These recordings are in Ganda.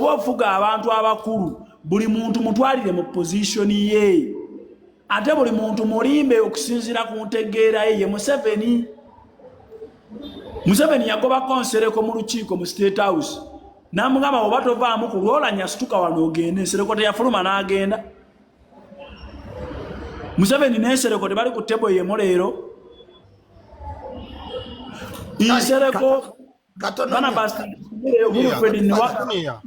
Bw'oba ofuga abantu abakulu, buli muntu mutwalire mu position ye, ate buli muntu mulimbe okusinziira ku ntegeera ye. Ye Museveni, Museveni yagobako Nsereko mu lukiiko mu State House, n'amugamba, "Oba tovaamu ku lwolanya, situka wano ogende." Nsereko teyafuluma n'agenda? Museveni n'Ensereko tebali ku table yemu leero? Nsereko. Katono. Barnabas Wilfred Niwa. Junior.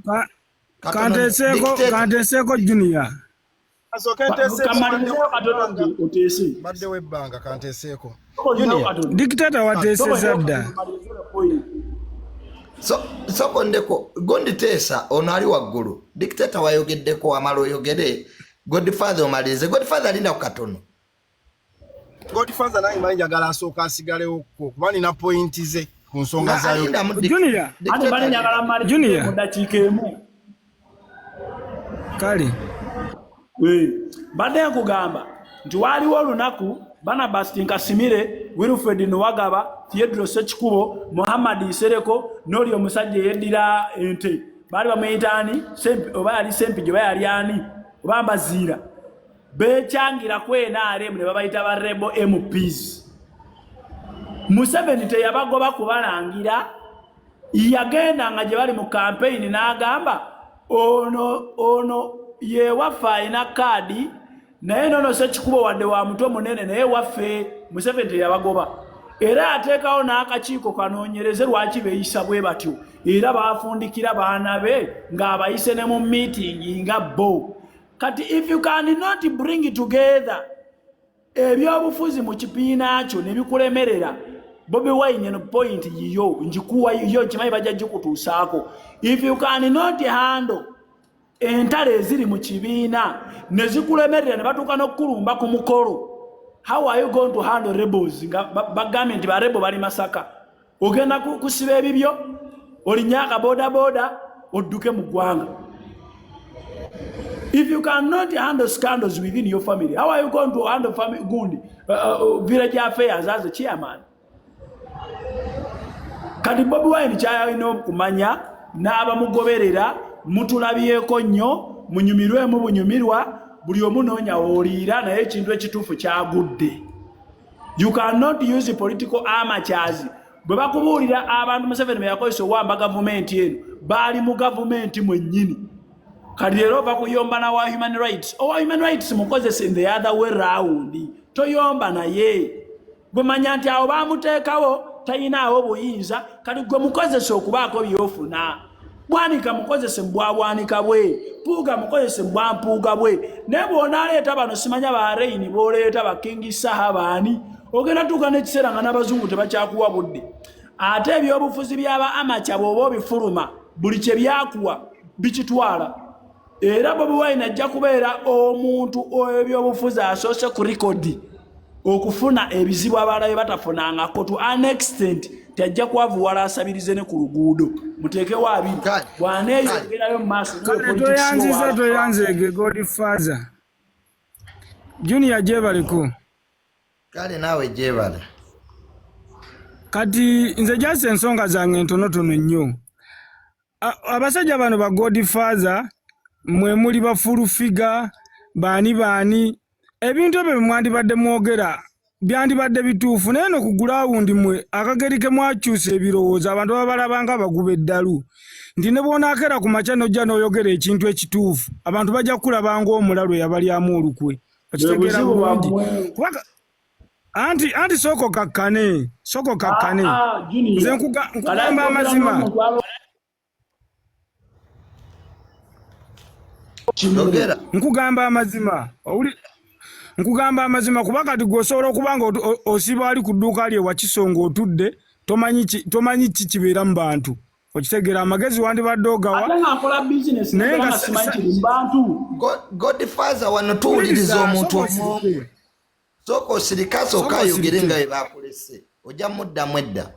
Kanteeseeko, kanteeseeko, Junior. Kasooke nteeseeko. Kamalirizeyo katono nti oteese. Baddewo ebbanga, kanteeseeko. Junior. Junior. Dictator, wateeseza dda. So, soko ndeko gundi teesa ono ali waggulu. Dictator, wayogeddeko, wamala oyogere. Godfather, omalirize. Godfather, alinda ku katono. Godfather, nange manyi njagala asooka asigalewokko kuba nina point ze ku nsonga Nga zayo. alindamu. Junior. Ate bali njagala malirize Junior. mu ddakiika emu. Kale. Badde nkugamba nti waaliwo olunaku Barnabas Tinkasimire, Wilfred Nuwagaba, Theodore Sekikubo, Muhammad Nsereko n'oli omusajja eyeddira ente, baali bamuyita ani? Oba yali Sempije oba yali ani oba Mbaziira, bekyangira ku NRM ne babayita ba rebel MPs. Museveni teyabagoba kubalangira, yagenda nga gye bali mu kampeyini n'agamba, "Ono yewaffe, alina kaadi, naye nono Sekikubo wadde wa mutwe munene, naye waffe." Museveni teyabagoba, era ateekawo n'akakiiko kanoonyereze lwaki beeyisa bwe batyo, era baafundikira baana be ng'abayise ne mu miitingi nga bo. Kati if you cannot bring together ebyobufuzi mu kibiina kyo ne bikulemerera, Bobi Wine, eno point yiyo njikuwa yiyo, nkimanyi bajja gikutuusaako. If you cannot handle entalo eziri mu kibiina ne zikulemerera ne batuuka n'okukulumba ku mukolo, how are you going to handle rebels nga bagambye nti ba rebel bali Masaka? Ogenda kusiba ebibyo, olinye akabodaboda, odduke mu ggwanga. If you cannot handle scandals within your family, how are you going to handle family, gundi village affairs as a chairman? Kati Bobi Wine kyalina okumanya n'abamugoberera, mutulabyeko nnyo, munyumirwemu bunyumirwa, buli omu noonya wooliira, naye ekintu ekituufu kyagudde. You cannot use political amateurs. Bwe bakubuulira abantu Museveni bwe yakozesa owamba gavumenti eno, baali mu gavumenti mwennyini. Kati leero ova kuyomba na wa human rights. Owa human rights mukozesa in the other way round, toyomba naye. Gwe manya nti awo bamuteekawo, tayinaawo buyinza. Kati gwe mukozesa okubaako byofuna. Bwanika mukozese mu bwabwanika bwe, Mpuuga mukozese mu bwampuuga bwe, naye bw'onaaleeta bano simanya ba Reini, b'oleeta ba King Saha baani, ogenda tuuka n'ekiseera nga n'abazungu tebakyakuwa budde. Ate ebyobufuzi by'aba amateur bw'oba obifuluma, buli kye byakuwa bikitwala. Era Bobi Wine ajja kubeera omuntu ebyobufuzi asoose ku record okufuna ebizibu abalala bye batafunangako, to an extent tajja kwavuwala asabirize ne ku luguudo. Muteekewo 20. Kale, bw'aneeyongerayo mu maaso. Kale, toyanziza, toyanzeege, Godfather Junior, gyebaleko. Kale, naawe gyebale. Kati nze jasa ensonga zange ntonotono nnyo. Abasajja bano ba Godfather, mwe muli ba Full Figure, baani baani, ebintu ebyo bye mwandibadde mwogera byandibadde bituufu, naye no ku ground mwe akageri ke mwakyusa ebirowoozo, abantu babalaba nga baguba eddalu, nti ne bw'onaakera ku makya n'ojja n'oyogera ekintu ekituufu, abantu bajja kukulaba ng'omulalu eyabalyamu olukwe. Okitegeera buzibu bulungi? bwammwe. Kubanga anti sooka okakkane, sooka okakkane. Ah, ah, Junior. Nze nkugamba amazima. Yogera. Nkugamba amazima. Nkugamba amazima kuba kati gwe osobola okuba nga osiba ali ku dduuka lye Wakiso ng'otudde, tomanyi ki kibeera mu bantu. Okitegeera? Amagezi wandibadde ogawa. Ate nga nkola bizinesi Naye naye nga nga simanyi kiri mu bantu. Godfather, wano tuwuliriza Wuliriza, omuntu sooka omu. osirike. Sooka osirika, sooka Sooka ayogere osirike. nga bwe bakulese, ojja muddamu edda.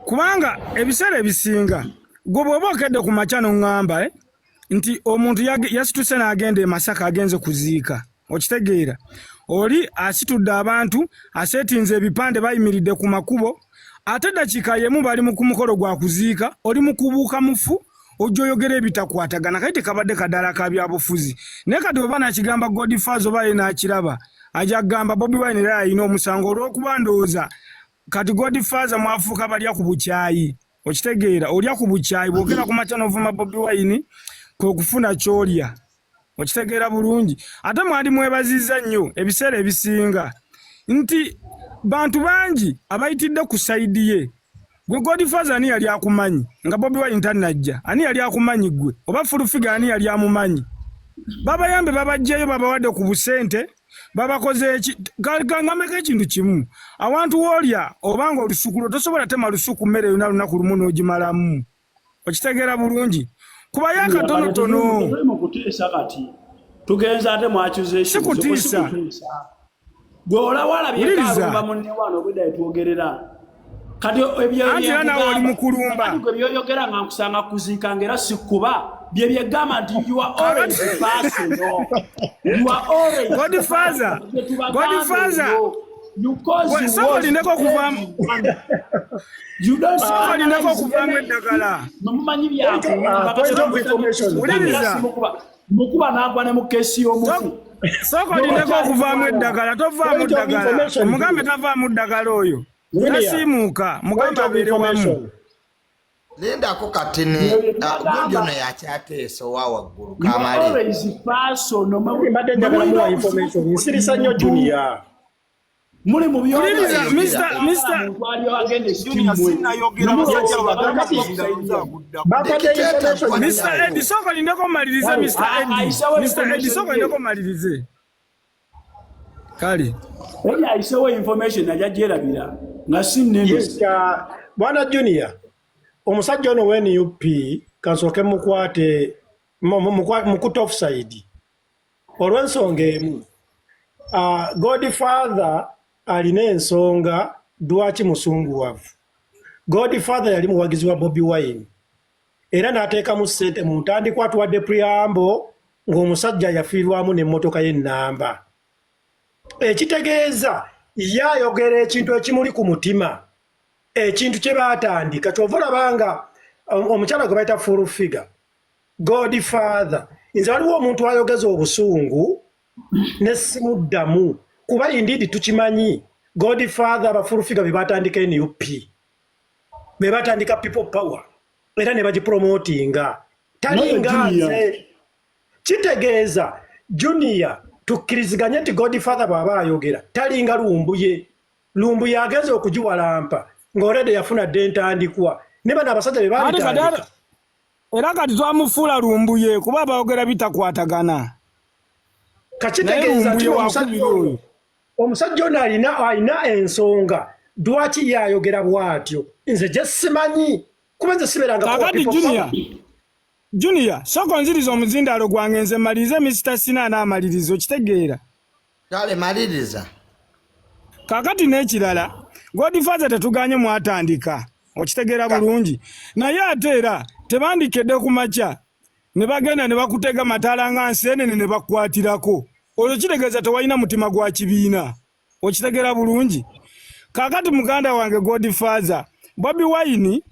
Kubanga ebiseera ebisinga gwe bw'oba okedde ku makya n'oŋŋamba, nti omuntu yasituse n'agenda e Masaka, agenze kuziika, okitegeera? Oli asitudde abantu, aseetinze ebipande, bayimiridde ku makubo, ate ddakiika yemu bali mu ku mukolo gwa kuziika, oli mu kubuuka mufu. Ojja oyogera ebitakwatagana. Kati tekabadde kadaala ka byabufuzi, naye kati oba nakigamba Godfather oba ye n'akiraba, ajja kugamba Bobi Wine era alina omusango olw'okuba ndowooza kati Godfather mwafuuka balya ku bukyayi. Okitegeera? Olya ku bukyayi, bwogera ku makya n'ovuma Bobi Wine, kwe kufuna ky'olya. Okitegeera bulungi? Ate mwali mwebazizza nnyo ebiseera ebisinga nti bantu bangi abayitidde ku side ye. Gwe Godfather, ani yali akumanyi nga Bobi Wine tannajja? Ani yali akumanyi gwe? Oba Full Figure ani yali amumanyi? Babayambe, babajjayo, babawadde ku busente, babakoze eki? Kangambeko ekintu kimu: awantu woolya obanga olusuku lwo, tosobola tema lusuku mmere yonna lunaku lumu n'ogimalamu. Okitegeera bulungi? Kubayo akatonotono. Tuli mu kutiisa, kati tugenza ate mwakyuza. Si kutiisa. Gwe olawalabyeko Wuliriza. alumba munne wano obwedda etwogerera kati ebyo. Anti era nawe oli mukulumba. Kati gwe byoyogera nga nkusanga kuziika nga era sikkuba bye byegamba nti you are always personal, you are always Godfather, Bye tubagamba Godfather. ebyo. You cause Sooka olindeko okuvaamu. You don't Sooka olindeko okuvaamu eddagala. Mumanyi byakulumba. Point of information. Wuliriza. Mukuba n'agwa ne mu case y'omufu. Sooka olindeko okuvaamu eddagala. Tovaamu Point of ddagala. information. Omugambe tavaamu ddagala oyo. Junior. Tasiimuuka, mugambe Point of abeere wamu. information. Lindako katini. Gundi ono yakyateesa owa waggulu kamale. Always personal. Mbadde njagala muwa information. Nsirisa nnyo, Junior. Muli mu Wuliriza, Mr. Junior, sinnayogera, abasajja bagamba. Bapadde Dictator. information. Mr. Eddie, sooka olindeko malirize. Mr. Eddie, Ayisewo Mr. Eddie, information sooka ye. olindeko malirize. Kale. Eddie ayisewo information, ajja gyerabira nga si nnene. Yes, bwana Junior, omusajja ono wa NUP, kansooke mukwate mukutte offside olw'ensonga emu. Godfather alina ensonga lwaki musunguwavu. Godfather yali muwagizi wa Bobi Wine era n'ateekamu ssente mu ntandikwa. Atuwadde preamble ng'omusajja yafiirwamu n'emmotoka y'ennamba, ekitegeeza ye ayogera ekintu ekimuli ku mutima, ekintu kye baatandika. Kyova olaba nga omukyala gwe bayita Full Figure, Godfather, nze waliwo omuntu ayogeza obusungu ne simuddamu, kuba indeed tukimanyi Godfather, aba Full Figure be batandika NUP, be batandika People Power era ne bagipromotinga. Talinga Junior. nze. Kitegeeza, Junior, tukkiriziganye nti Godfather bw'aba ayogera talinga Lumbuye. Lumbuye agenza okugiwalampa ng'olwedde yafuna dde entandikwa ne bano abasajja be Ate kati babitandika. Era kati twamufuula Lumbuye kuba bayogera bitakwatagana. Naye Kakitegeeza nti Lumbuye omusajja wakubiri ono oyo. Omusajja ono alina ensonga lwaki ye ayogera bw'atyo. Nze gye simanyi, kuba nze sibeeranga Kakati Junior, Junior, sooka onziriza omuzindaalo gwange nze malirize. Mr. Sina anaamaliriza, okitegeera? Kale, maliriza. Kakati n'ekirala, Godfather, tetuganye mwatandika, okitegeera bulungi? Naye ate era tebandikedde ku makya ne bagenda ne bakutega mataala nga nseenene ne bakukwatirako. Olwo kitegeeza tewalina mutima gwa kibiina, okitegeera bulungi? Kakati muganda wange Godfather, Bobi Wine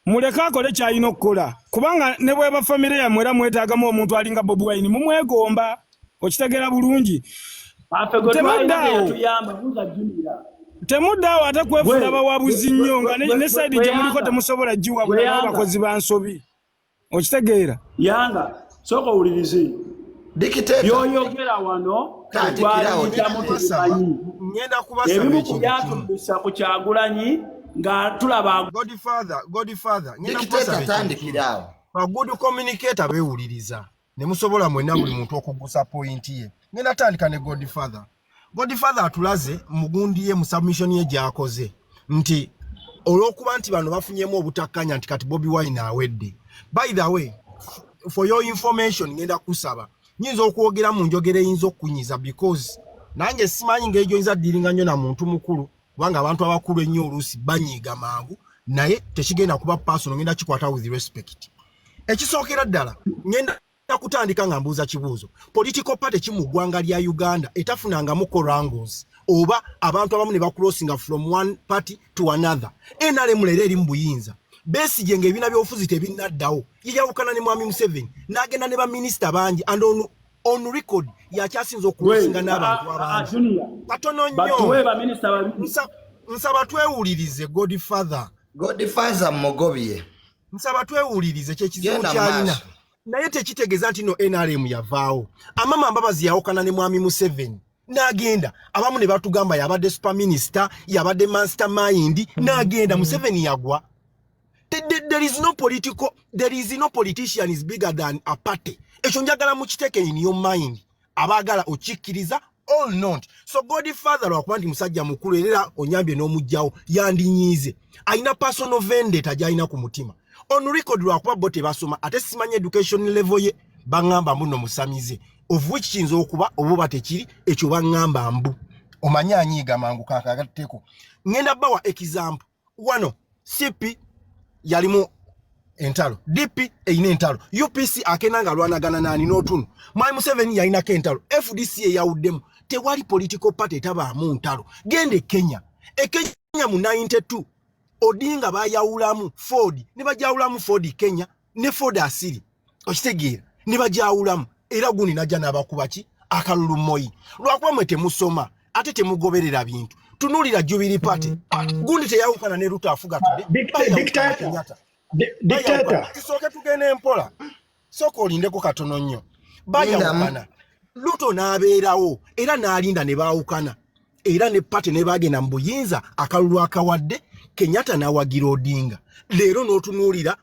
muleke akole kyalina okukola, kubanga ne bweba famire yammwe era mwetaagamu omuntu alinga Bobi Wine, mumwegomba, okitegeera bulungi? Affe gwe twalina Temuddaawo. teyatuyamba, buuza Junior. Temuddaawo ate kwefuula bawabuzi nnyo nga ne side gye muliko Yanga. temusobola giwabula nabo Yanga. bakozi ba nsobi, okitegeera? Yanga, sooka owulirize. Dictator. Byoyogera wano Tandikirawo. twabiyitamu, tubimanyi. Ngenda kubasaba Ebimu ku ekintu kimu. byatuddusa ku Kyagulanyi nga tulaba. Godfather, Godfather, ngenda Dictator, kubasaba ekintu kimu. tandikirawo. Ba good communicator beewuliriza ne musobola mwenna buli muntu okugusa point ye. Ngenda tandika ne Godfather. Godfather atulaze mu gundi ye, mu submission ye gy'akoze, nti olw'okuba nti bano bafunyemu obutakkanya nti kati Bobi Wine awedde. By the way, for your information, ngenda kusaba, nyinza okwogera mu njogera eyinza okukunyiza, because nange simanyi ngeri gy'oyinza ddiringa nnyo na muntu mukulu, kubanga abantu abakulu ennyo oluusi banyiiga mangu, naye tekigenda kuba personal, ngenda kikwata with respect. Ekisookera ddala, ngenda kutandika nga mbuuza kibuuzo: political party ki mu ggwanga lya Uganda etafunangamuko wrangles oba abantu abamu ne bacrossinga from one party to another? NRM leero eri mu buyinza. Besigye ng'ebibiina by'obufuzi tebinnaddawo yeyawukana ne mwami Museveni n'agenda ne baminisita bangi, and on record yakyasinza okusinga n'abantu abangi. Katono nnyo, nsaba twewulirize. Godfather, Godfather mugobye. Nsaba twewulirize. Kyekizibu kyalina, naye tekitegeeza nti no NRM yavaawo. Amama Mbabazi yawukana ne mwami Museveni n'agenda, abamu ne batugamba yabadde super minister, yabadde mastermind, n'agenda. Museveni yagwa. There is no political, there is no politician is bigger than a party. Ekyo njagala mukiteeke in your mind, abaagala okikkiriza or not. So Godfather, lwakuba nti musajja mukulu era onyambye n'omugjawo, yandinyiize. Alina personal vendetta gy'alina ku mutima. On record, lwakuba bo tebasoma, ate simanyi education level ye, baŋŋamba mbuno musamize, of which kiyinza okuba oba oba tekiri ekyo. Baŋŋamba mbu omanyi anyiiga mangu. Kakagatteko ŋŋenda bawa example wano. CP yalimu entalo, DP erina entalo, UPC akena nga alwanagana nani n'otunu, mwami Museveni yalinako entalo, FDC eyawuddemu. Tewali political party etabaamu ntalo. Genda e Kenya, e Kenya mu 92 Odinga bayawulamu Ford, ne bajawulamu Ford Kenya ne Ford asiri, okitegeera? Ne bajawulamu era gundi najja n'abakuba ki akalulu Moyi. Lwakuba mwe temusoma ate temugoberera bintu. Tunuulira Jubilee Party, gundi teyawukana ne Ruto afuga. Dictator, tusooke tugende mpola, sooka olindeko katono nnyo. Bayawukana, Ruto n'abeerawo era n'alinda ne baawukana era ne party ne bagenda mu buyinza. Akalulu akawadde Kenyatta n'awagira Odinga. Leero n'otunuulira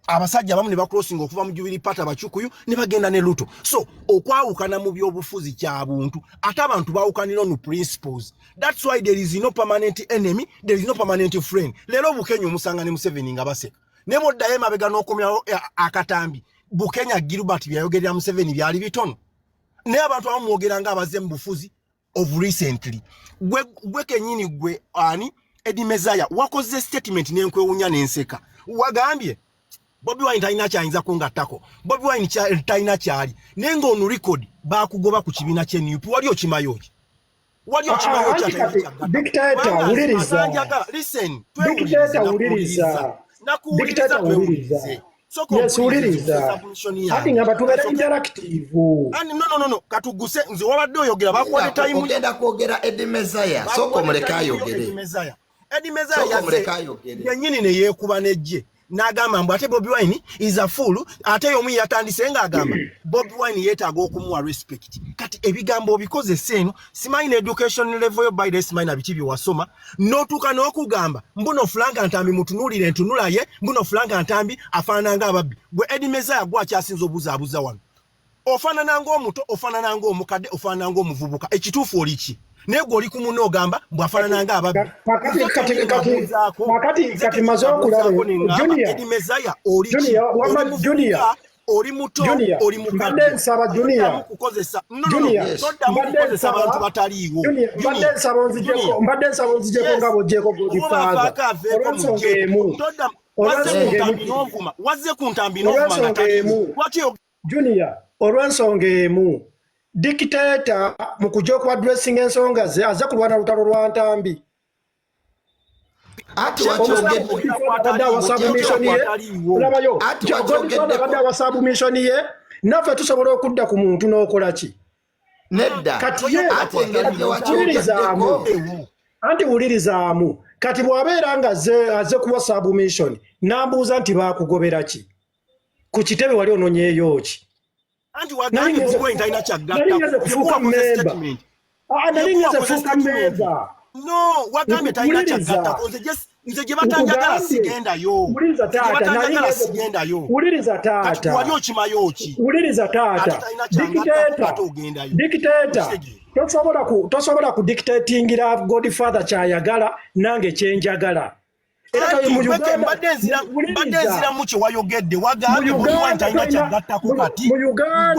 abasajja abamu ne bacrossinga okuva mu Jubilee Party, abakyukuyu, ne bagenda ne Ruto. So okwawukana mu byobufuzi kya buntu, ate abantu bawukanira on principles. That's why there is no permanent enemy, there is no permanent friend. Leero Bukenya omusanga ne Museveni nga baseka, ne bwoddayo emabega n'okomyawo akatambi, Bukenya Gilbert byayogerera Museveni byali bitono, naye abantu abamu mwogera nga abazze mu bufuzi of recently. Gwe kenyini, gwe ani, Eddie Mezaya, wakoze statement nenkwewunya nenseka. Wagambye Bobi Wine talina kyayinza kungattako, Bobi Wine talina kyali, naye nga on record bakugoba ku kibiina kye NUP. Wali okimayo ki? Wali okimayo? Dictator, wuliriza. Listen. Dictator, wuliriza. Dictator, wuliriza. Yes, wuliriza. Ati ngamba tubeera interactive. No, no, no, no, katuguse. Nze wabadde oyogera, bakuwadde time. Ogenda kwogera, Eddie Mezaya, sooka omuleke ayogere. Eddie Mezaya yennyini ne yeekuba nejje n'agamba mbu ate Bobi Wine is a fool, ate y'omu yatandise ng'agamba Bobi Wine yeetaaga okumuwa respect. Kati ebigambo obikozesa eno, simanyi ne education level yo, by the simanyi na biki bye wasoma, n'otuuka n'okugamba mbuno Frank Ntambi mutunuulire entunula ye, mbuno Frank Ntambi afaanana ng'ababbi. Gwe Eddie Mezaya, gwe akyasinza obuzaabuza wano, ofaanana ng'omuto, ofaanana ng'omukadde, ofaanana ng'omuvubuka, ekituufu oli ki? Naye gwe oli ku munno ogamba mbw afaanana ng'ababbi. Kati maze okulaba. Junior Mezaya, oli ki? Junior, oli muto, oli mukadde? Nsaba Junior. Kukozesa, toddamu kukozesa abantu bataliiwo. Mbadde nsaba onzijeko, mbadde nsaba onzijeko nga bw'ogyeko Godfather, olw'ensonga emu. Wazze ku ntambi n'ovuma nga taliiwo. Lwaki? Junior, olw'ensonga emu, dictator mu kujja okuaddressinga ensonga ze aze kulwana lutalo lwa Ntambi. Ati abadde awa submission ye, olabayo abadde awa submission ye, naffe tusobola okudda ku muntu n'okola ki? Nedda. Kati ye wulirizaamu, anti wulirizaamu. Kati bw'abeera nga aze kuwa submission n'ambuuza nti baakugobera ki ku kitebe, wali ononyeeyo ki? Anti wagambye Bobi Wine talina Nali ngeze kufuuka memba. Nali ngeze kufuuka memba. No, wagambye talina kyagattako. Nze gye batanjagala sigendayo. Wuliriza taata. Sigendayo. Wuliriza taata. Wali okimayo ki? Wuliriza taata. Dictator, dictator, tosobola ku dictatingira Godfather kyayagala nange kyenjagala. Mbadde nziramu kye wayogedde. Wagambye Bobi Wine talina kyagattako. Kati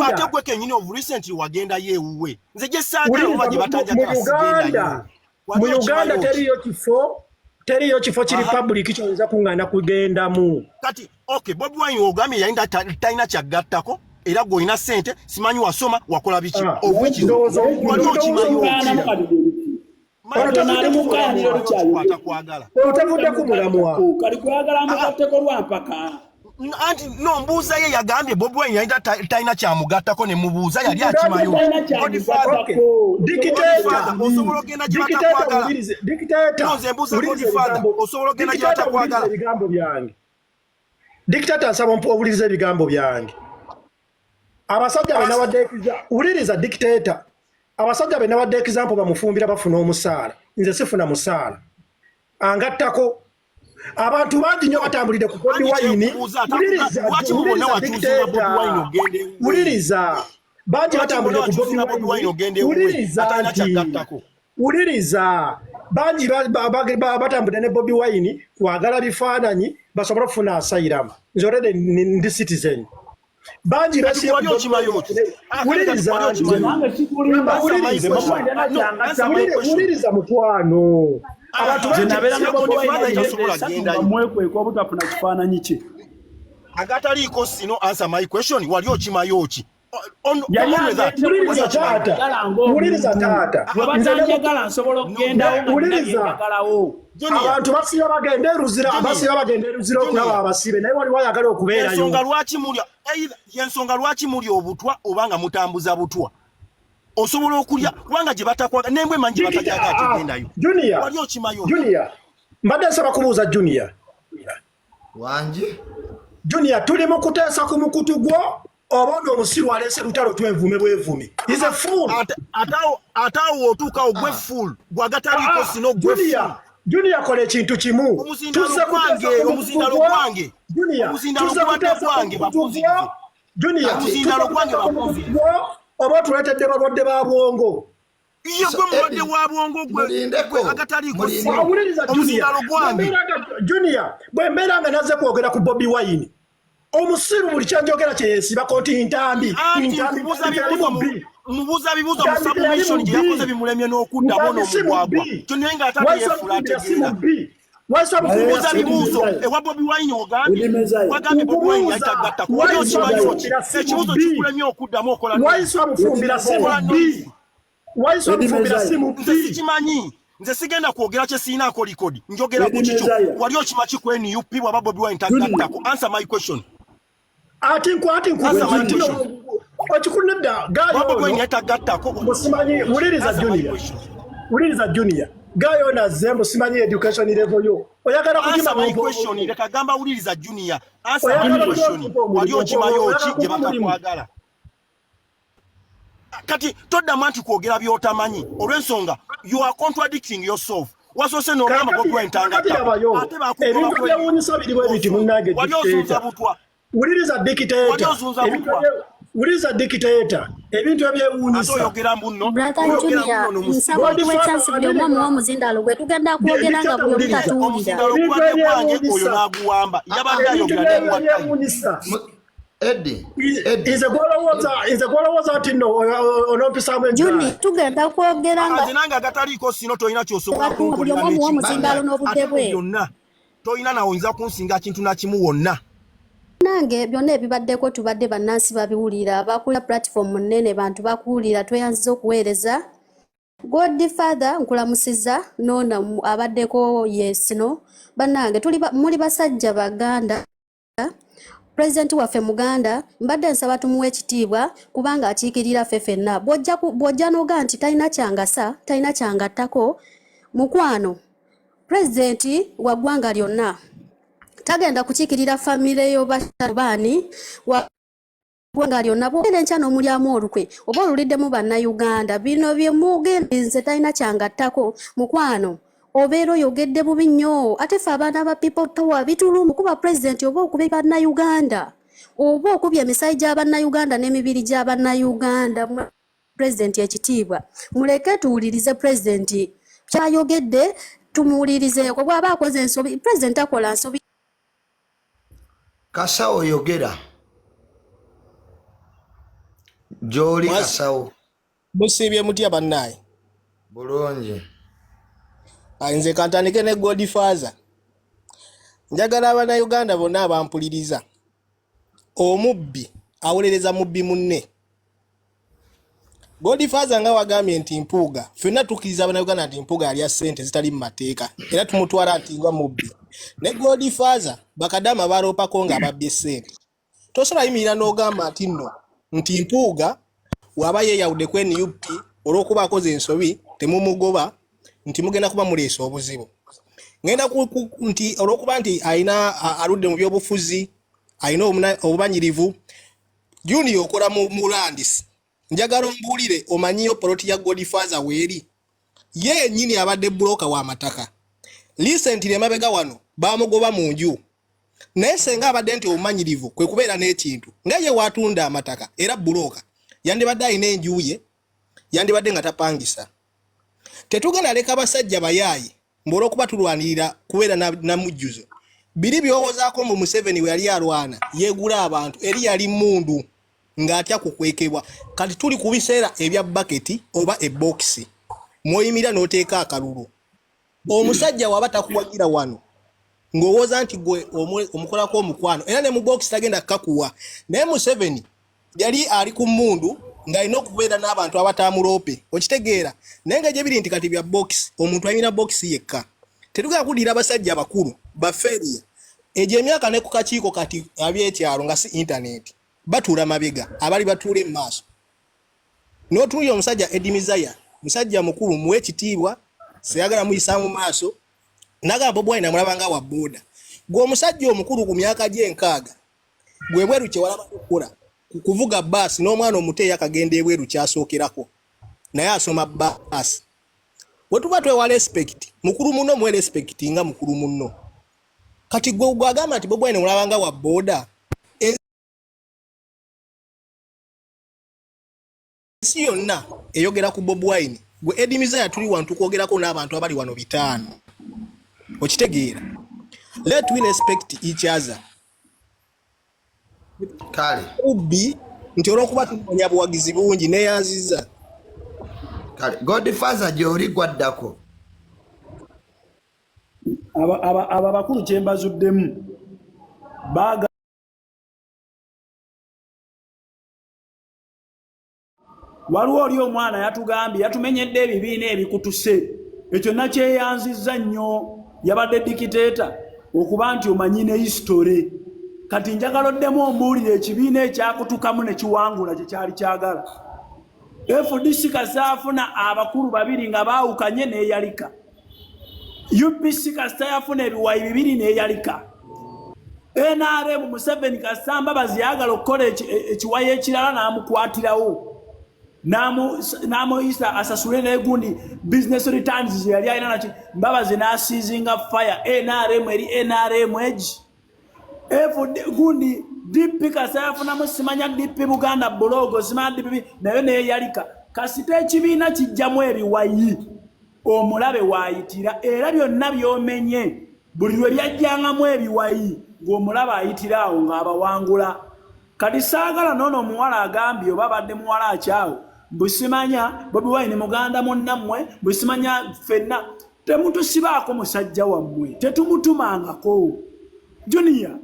ate gwe kenyini of recently wagendayo ewuwe. Nze gye saagala oba gye batanjagala sigendayo. Mu Uganda teriyo kifo, teriyo kifo kiri public kyoyinza kuŋŋaana kugendamu. Kati okay, Bobi Wine ogambye yali talina kyagattako, era gwe olina ssente, simanyi wasoma, wakola biki, Ah, obwiki ndowooza wali okimanyi? Ogaanamu kati. Ono Ono ali tavudde mu ku kkayaniro mulamwa. likyayogera. Kwagala. Ono tavudde ku mulamwa. Kali kwagala amugatteko lwa mpaka. Anti no, mbuuza ye yagambye Bobi Wine yali talina kyamugattako, ne mubuuza yali akimayo. Talina Godfather, Okay. kyamugattako. Dictator. Godfather, osobola okugenda gye Dictator, batakwagala. wulirize. Dictator, No, nze mbuuza wuliriza Godfather, ebigambo- osobola okugenda gye Dictator, batakwagala. wuliriza ebigambo byange. Dictator, nsaba owulirize ebigambo byange. Abasajja be nawadde wuliriza dictator. Abasajja be nawadde example bamufumbira bafuna omusaala. Nze sifuna musaala. Angattako abantu bangi nnyo batambulidde ku Bobi Anti Wine. kyekubuuza, Wuliriza, lwaki mu bonna wuliriza wakyusinga Bobi Wine dictator. ogenda ewuwe? Wuliriza. Bangi Lwaki batambulidde bonna ku Bobi wakyusinga Bobi Wine Wine. ogenda ewuwe Wuliriza atalina nti kyagattako? wuliriza, bangi batambudde ne Bobi Wine kwagala bifaananyi basobole okufuna asylum. Nze already ndi citizen. Bangi Kati basiye ku wali Bobi okimayo Wine. ki? Ah, kati Wuliriza wali nti okimayo. Nange sikulimba. wuliriza, Bobi Wine talina No, answer my kyangattako. question. Wuliriza mukwano. Abantu Nze bangi nabeera ne basiye Bobi Wine Godfather emirundi tasobola 3 nga kugendayo. mwekweka obutafuna kifaananyi kye. Agataliiko sino, answer my question, wali okimayo ki? Yali On that, agenze wali Wuliriza okimayo ki? taata. njagala Wuliriza ng'omuntu. taata. Bwe Nze ne batanjagala nsobola okugendawo nga nina Wuliriza. byenjagalawo. Junior, Abantu basiba bagenda e Luzira, Junior, basiba bagenda e Luzira okulaba Junior, abasibe, naye waliwo ayagala okubeerayo. ensonga lwaki mulya either yensonga lwaki mulya obutwa oba nga mutambuza butwa, osobola okulya kubanga gye batakwaga nembwe emanyi gye Dikita, batajaga ah, tegendayo. Junior, Wali okimayo ki? Junior, mbadde nsaba kubuuza Junior. Wangi. Junior, tuli mu kuteesa ku mukutu gwo oba ono omusiru aleese lutalo twevume bwevumi. He's a fool. Ate awo otuukawo gwe fool, gwe agataliiko Ah, sino, gwe fool. Junior, Junior, kola ekintu kimu. Omuzindaalo Tuzze gwange, kuteesa ku mukutu omuzindaalo gwo. gwange, Junior, omuzindaalo tuzze gubadde kuteesa ku gwange, mukutu gwo. bakunzirize. Junior, tuzze Omuzindaalo gwange kuteesa ku mukutu bakunzirize. gwo oba otuleetedde balwadde ba bwongo. Ye So gwe mulwadde Eddie, wa bwongo, gwe mulindeko, agataliiko mulinde. sino. Wuliriza Junior, Omuzindaalo gwange. Junior, bwe mbeera nga nazze kwogera ku Bobi Wine, omusiru buli kyanjogera kyeyeesibako nti Ntambi, Anti Ntambi, nkubuuza Ntambi teyali bibuuzo mubbi. mubuuza bibuuzo mu Ntambi teyali submission gye mubbi. yakoze bimulemye n'okuddamu Ntambi si n'omugwagwa mubbi. kyo, naye ng'ate Waiswa yeefuula Mufumbira si ategeera. mubbi. Waiswa Mufumbira Mubuuza si mubbi. bibuuzo ewa Bobi Wine, ogambye Eddie Mezaya. wagambye Bobi Wine yali Nkubuuza, tagattako, wali Waiswa okimanyi ki? Mufumbira si Ekibuuzo mubbi. kikulemye okuddamu, okola noise. Waiswa Mufumbira si Okola mubbi. noise. Waiswa Eddie Mufumbira si Mezaya. Nze mubbi. sikimanyi, nze sigenda kwogera kye siinaako likodi, njogera ku Eddie kikyo. Mezaya. Wali okimaki ku NUP bwaba Bobi Wine Junior. tagattako? Answer my question. Ati nku ati Answer my nkubuuza question. ekikulu nedda gaayo Bwaba Bobi Wine ono yali tagattako. musimanyi. Wuliriza Answer my Junior, question. wuliriza Junior, gaayo ono azze mbu simanyi education level yo oyagala Answer kugima my question. Leka gamba wuliriza Junior. Answer my oyagala question. kumpa Wali omulimu, okimayo oyagala ki gye kumpa omulimu. batakwagala? Kati toddamu anti kwogera by'otamanyi olw'ensonga you are contradicting yourself. Wasoose n'ogamba Kaakati Bobi Wine kaakati tangattako, labayo ate bakugoba ebintu ku byewuunyisa biri bwe biti munnange wali ozunza dictator. butwa. Wuliriza Wali dictator, ozunza ebintu butwa. Wuliriza dictator, ebintu Ate ebyewuunyisa. oyogera mbuno, Brother oyogera Junior, mbuno n'omusiru. nsaba otuwe Godfather chance buli omu amuwe omuzindaalo gwe tugenda kwogera nga Dictator, buli omu wuliriza. tatuwulira. Omuzindaalo Ebintu gubadde gwange, oyo ebyewuunyisa. n'aguwamba yabadde Ebintu ayogera nemuwa time. ebyewuunyisa. Eddie, Eddie, Nze gwolowooza nti nno onompisaamu Juni, eggaali. tugenda kwogera nga Nze nange agataliiko sino tolina kyosobola buli kunkolera omu amuwe n'ekimu. omuzindaalo n'obudde Ate mu bwe. byonna tolina nawe oyinza kunsinga kintu nakimu wonna. Nange byonna ebibaddeko tubadde bannansi babiwulira, abakulira platform nnene bantu bakuwulira, tweyanziza okuweereza. Godfather nkulamusizza noona abaddeko yesino. Bannange tuli muli basajja Baganda, pulezidenti waffe Muganda, mbadde nsaba tumuwe ekitiibwa kubanga akiikirira ffe ffenna. Bw'ojja n'oga nti talina kyangasa, talina kyangattako, mukwano, pulezidenti wa ggwanga lyonna tagenda kukiikirira famire yo baani wa ggwanga lyonna. Bw'ogenda enkya n'omulyamu olukwe oba oluliddemu Bannayuganda, bino bye mugenda nze talina kyangattako, mukwano, obeera oyogedde bubi nnyo. Ate ffe abaana ba People Power bituluma kuba pulezidenti oba okubye Bannayuganda oba okubye emisayi gya Bannayuganda n'emibiri gya Bannayuganda. Pulezidenti ekitiibwa, muleke tuwulirize pulezidenti kyayogedde, tumuwulirizeeko. Bw'aba akoze ensobi, pulezidenti akola nsobi. Kasawo yogera. Gy'oli Kasawo. Musiibye mutya bannaaye? Bulungi. Ah, nze kantandike ne Godfather. Njagala Abannayuganda bonna abampuliriza, omubbi awolereza mubbi munne. Godfather nga wagambye nti Mpuuga, ffenna tukkiriza Bannayuganda nti Mpuuga alya ssente zitali mu mateeka era tumutwala nti nga mubbi. Ne Godfather bakadaama baloopako nga ababbye ssente. Tosobola yimirira n'ogamba nti nno nti Mpuuga waba yeeyawudde ku NUP olw'okuba akoze ensobi temumugoba nti mugenda kuba muleese obuzibu. Ngenda nti olw'okuba nti alina aludde mu byobufuzi, alina obumanyirivu, Junior okola mu landis. Njagala ombuulire omanyiyo poloti ya Godfather weeri. Ye yennyini abadde broker w'amataka. Recently emabega wano baamugoba mu nju. Naye senga abadde nti obumanyirivu kwe kubeera n'ekintu nga ye waatunda amataka era broker yandibadde alina enju ye, yandibadde nga tapangisa. Tetugenda leka basajja bayaaye mbu olw'okuba tulwanirira kubeera na mujjuzo. Biri by'owozaako mbu Museveni we yali alwana yeegula abantu eri yali mmundu ng'atya kukwekebwa. Kati tuli ku biseera ebya baketi oba ebokisi mw'oyimirira n'oteeka akalulu. Omusajja waba takuwagira wano ng'owooza nti gwe omukolako omukwano era ne mu bokisi tagenda kukakuwa. Naye Museveni yali ali ku mmundu ng'alina okubeera n'abantu abatamuloope, okitegeera. Naye nga gye biri nti kati bya bokisi, omuntu alina bokisi yekka. Tetugenda kuddira abasajja abakulu bafeeriya egyo emyaka ne ku kakiiko kati ab'ekyalo nga si intaneti batuula mabega abali batuula emaaso. N'otunuulira omusajja Eddie Mizaya, musajja mukulu muwe ekitiibwa, seyagala muyisa mu maaso, n'agamba Bobi Wine amulaba nga wa booda. Gwe omusajja omukulu ku myaka gy'enkaaga, gwe bweru kye walaba okukola kuvuga baasi n'omwana omuto eyakagenda ebweru kyasookerako naye asoma baasi. Bwe tuba twewa respect, mukulu munno muwe respect nga mukulu munno. Kati gwe gwagamba nti Bobi Wine mulaba nga wa booda, ensi yonna eyogera ku Bobi Wine. Gwe Eddie Mizaya tuli wano tukwogerako n'abantu abali wano 5. Okitegeera? Let we respect each other. Kale. Ubbi nti olw'okuba tunoonya buwagizi bungi neeyanzizza. Kale Godfather gy'oli gwaddako. Aba bakulu kye mbazuddemu baagala waliwo oli omwana yatugambye yatumenyedde ebibiina ebikutuse, ekyo nakyeyanzizza nnyo. Yabadde dikiteeta okuba nti omanyi ne history. Kati njagala oddemu ombuulire ekibiina ekyakutukamu ne kiwangula kye kyali kyagala. FDC kasita abakulu babiri nga baawukanye n'eyalika. UPC kasita yafuna ebiwayi bibiri n'eyalika. NRM Museveni kasita Mbabazi yagala okukola ekiwayi ekirala n'amukwatirawo. N'amuyisa asasule n'egundi business returns ze yali alina naki. Mbabazi n'asiizinga fire. NRM eri NRM egi. FD gundi DP kasita yafunamu simanya DP Buganda bulogo simanya DP nayo neyalika. Kasita ekibiina kijjamu ebiwayi omulabe waayitira era byonna by'omenye buli lwe byajjangamu ebiwayi ng'omulabe ayitira awo ng'abawangula. Kati saagala n'ono omuwala agambye oba abadde muwala akyawo mbu simanya Bobi Wine muganda munnammwe mbu simanya ffenna. Temutusibaako musajja wammwe, tetumutumangako. Junior,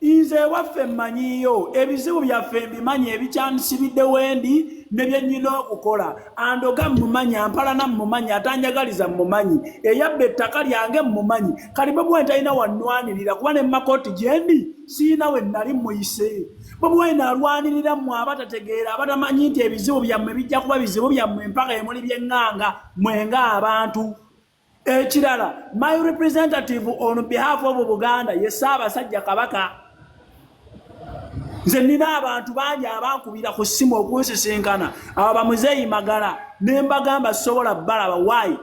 nze ewaffe mmanyiyo ebizibu byaffe mbimanyi ebikyansibidde wendi ne bye nnina okukola. Andoga mmumanyi, ampalana mmumanyi, atanjagaliza mmumanyi, eyabba ettaka lyange mmumanyi. Kati Bobi Wine talina wannwanirira kuba ne mu makooti gye ndi siyina we nali mmuyise. Bobi Wine alwanirira mmwe abatategeera, abatamanyi nti ebizibu byammwe bijja kuba bizibu byammwe mpaka emuli by'eŋŋanga mmwe ng'abantu. Ekirala, my representative on behalf of Buganda ye Ssaabasajja Kabaka. Nze nnina abantu bangi abankubira ku ssimu okunsisinkana, abo bamuzeeyi Magala, ne mbagamba sobola balaba. Why?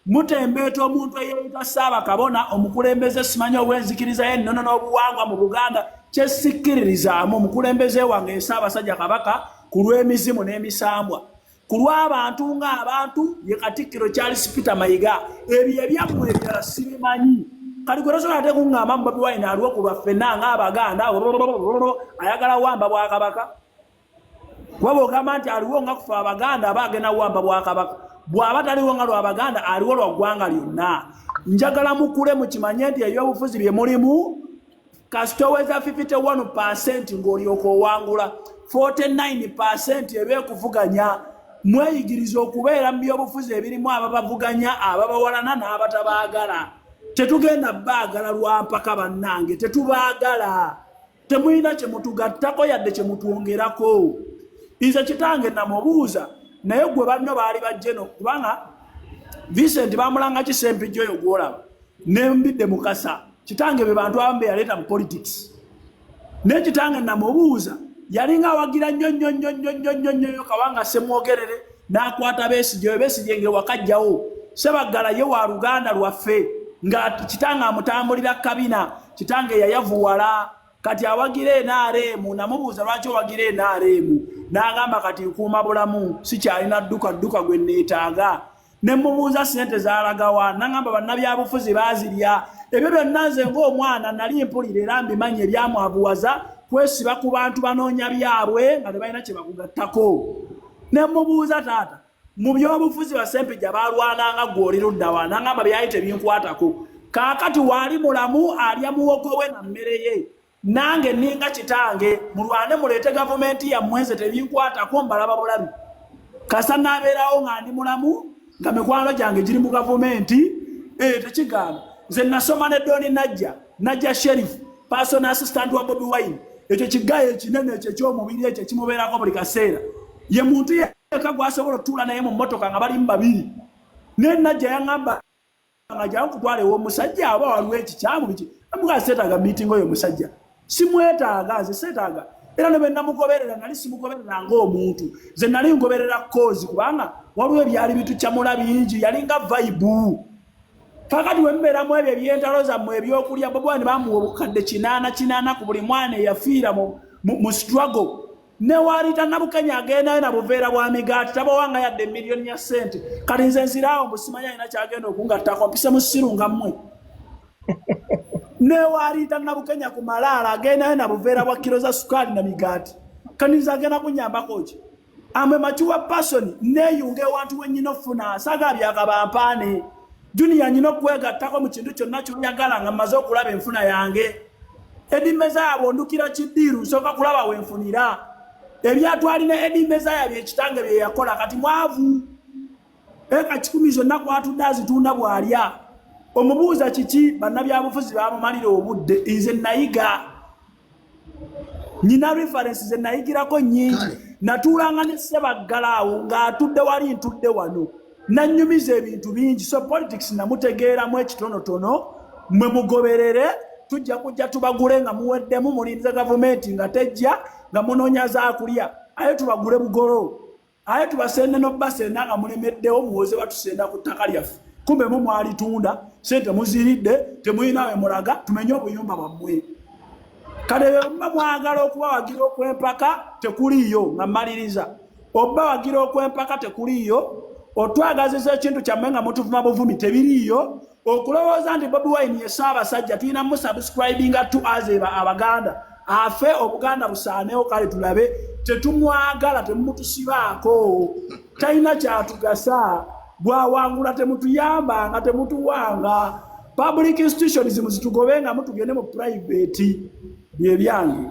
Mutembeeta omuntu eyeeyita Ssaabakabona, omukulembeze simanyi ow'enzikiriza y'ennono n'obuwangwa mu Buganda, kye sikkiririzaamu. Omukulembeze wange ye Ssaabasajja Kabaka ku lw'emizimu n'emisambwa. Ku lw'abantu ng'abantu ye Katikkiro Charles Peter Mayiga. Ebyo ebyammwe ebirala sibimanyi. Kati gwe tosobola ate kuŋŋamba Bobi Wine aliwo ku lwa ffenna ng'Abaganda, ayagala wamba bwakabaka. Kuba bw'ogamba nti aliwo nga kufa Abaganda aba agenda wamba bwakabaka. Bw'aba taliwo nga lw'Abaganda aliwo lwa ggwanga lyonna. Njagala mukule mukimanye nti ebyobufuzi bye mulimu kasita oweza 51% ng'olyoka owangula 49% eba ekuvuganya. Mweyigiriza okubeera mu byobufuzi ebirimu ababavuganya, ababawalana n'abatabaagala. Tetugenda baagala lwa mpaka bannange, tetubaagala. Temulina kye mutugattako yadde kye mutwongerako. Nze kitange namubuuza, naye gwe banno baali bajjeno, kubanga Vincent bamulanga ki Ssempijja oyo gw'olaba ne Mbidde Mukasa, kitange be bantu abamu be yaleeta mu politics. Naye kitange namubuuza, yalinga awagira nnyo nnyo nnyo nnyo nnyo nnyo nnyo Kawanga Ssemwogerere, n'akwata Besigye, oyo Besigye ng'ewakajjawo Ssebaggala ye wa luganda lwaffe, nga kitange amutambulira kabina, kitange yayavuwala kati awagira NRM. Namubuuza lwaki owagira NRM, n'agamba kati nkuuma bulamu, sikyalina dduka dduka gwe neetaaga. Ne mubuuza ssente zaalagawa, n'agamba bannabyabufuzi baazirya. Ebyo byonna nze ng'omwana nali mpulira era mbimanyi, ebyamwavuwaza kwesiba ku bantu banoonya byabwe nga tebalina kye bakugattako. Ne mubuuza taata, mu byobufuzi basempejja balwananga gwe oli ludda wa? N'agamba byali tebinkwatako. Kaakati waali mulamu alya muwogo we na mmere ye, nange ninga kitange, mulwane muleete gavumenti yammwe, nze tebinkwatako, mbalaba bulabi. Kasa naabeerawo nga ndi mulamu nga mikwano gyange giri mu gavumenti, tekigaana. Nze nasoma ne Doni Najja, Najja Sheriff, personal assistant wa Bobi Wine. Ekyo kigayo ekinene ekyo eky'omubiri ekyo ekimubeerako buli kaseera, ye muntu yekka gwasobola otuula naye mu mmotoka nga balimu babiri. Naye Najja yaŋŋamba nga jangu kutwala ew'omusajja oba waliwo ekikyamu biki, amugaa seetaaga meeting oyo omusajja simwetaaga, nze seetaaga. Era ne bwe namugoberera nali simugoberera ng'omuntu, nze nali ngoberera cause, kubanga waliwo ebyali bitukyamula bingi, yalinga vibe. Kakati we mubeeramu ebyo ebyentalo zammwe ebyokulya, Bobi Wine bamuwa obukadde 880 ku buli mwana eyafiira mu struggle. Newalita Nabukenya agendayo na buveera bwa migaati, tabawanga yadde miliyoni ya ssente. Kati nze nziraawo mbu simanyi alina kyagenda okungattako, mpise musiru nga mmwe. Newalita Nabukenya ku malaala agendayo na buveera bwa kiro za sukaali na migaati, kati nze agenda kunyambako ki? Am a mature person, neeyunga ewantu wennyina ofuna saga byakabampaane. Junior, nyina okwegattako mu kintu kyonna kyoyagala nga mmaze okulaba enfuna yange. Eddie Mezaya bwondukira kiddiiru nsooka kulaba wenfunira ebyatwalina. Eddie Mezaya byekitange bye yakola, kati mwavu, eka 100 zonna kwatudde azitunda bw'alya. Omubuuza kiki? Bannabyabufuzi bamumalira obudde. Nze nayiga, nyina reference ze nayigirako nyingi. Natuulanga ne Ssebaggala awo ng'atudde wali ntudde wano, nannyumiza ebintu bingi. So politics namutegeeramu ekitonotono. Mwe mugoberere, tujja kujja tubagule nga muweddemu, mulinze gavumenti nga tejja, nga munoonya zaakulya, aye tubagule bugolo, aye tubasende n'obbasenda nga mulemeddewo, muwoze batusenda ku ttaka lyaffe, kumbe mu mwalitunda, sente muziridde, temulina we mulaga, tumenye obuyumba bwammwe. Kale bwe muba mwagala okubawagira okw'empaka tekuliiyo, nga mmaliriza, obawagira okw'empaka tekuliiyo, otwagazisa ekintu kyammwe nga mutuvuma buvumi tebiriiyo. Okulowooza nti Bobi Wine ye Ssaabasajja tulina musubscribinga to as Abaganda afe Obuganda busaanewo, kale tulabe. Tetumwagala, temumutusibaako, talina kyatugasa. Bwawangula temutuyambanga, temutuwanga. Public institutions muzitugobenga, mutugende mu private. Byebyange.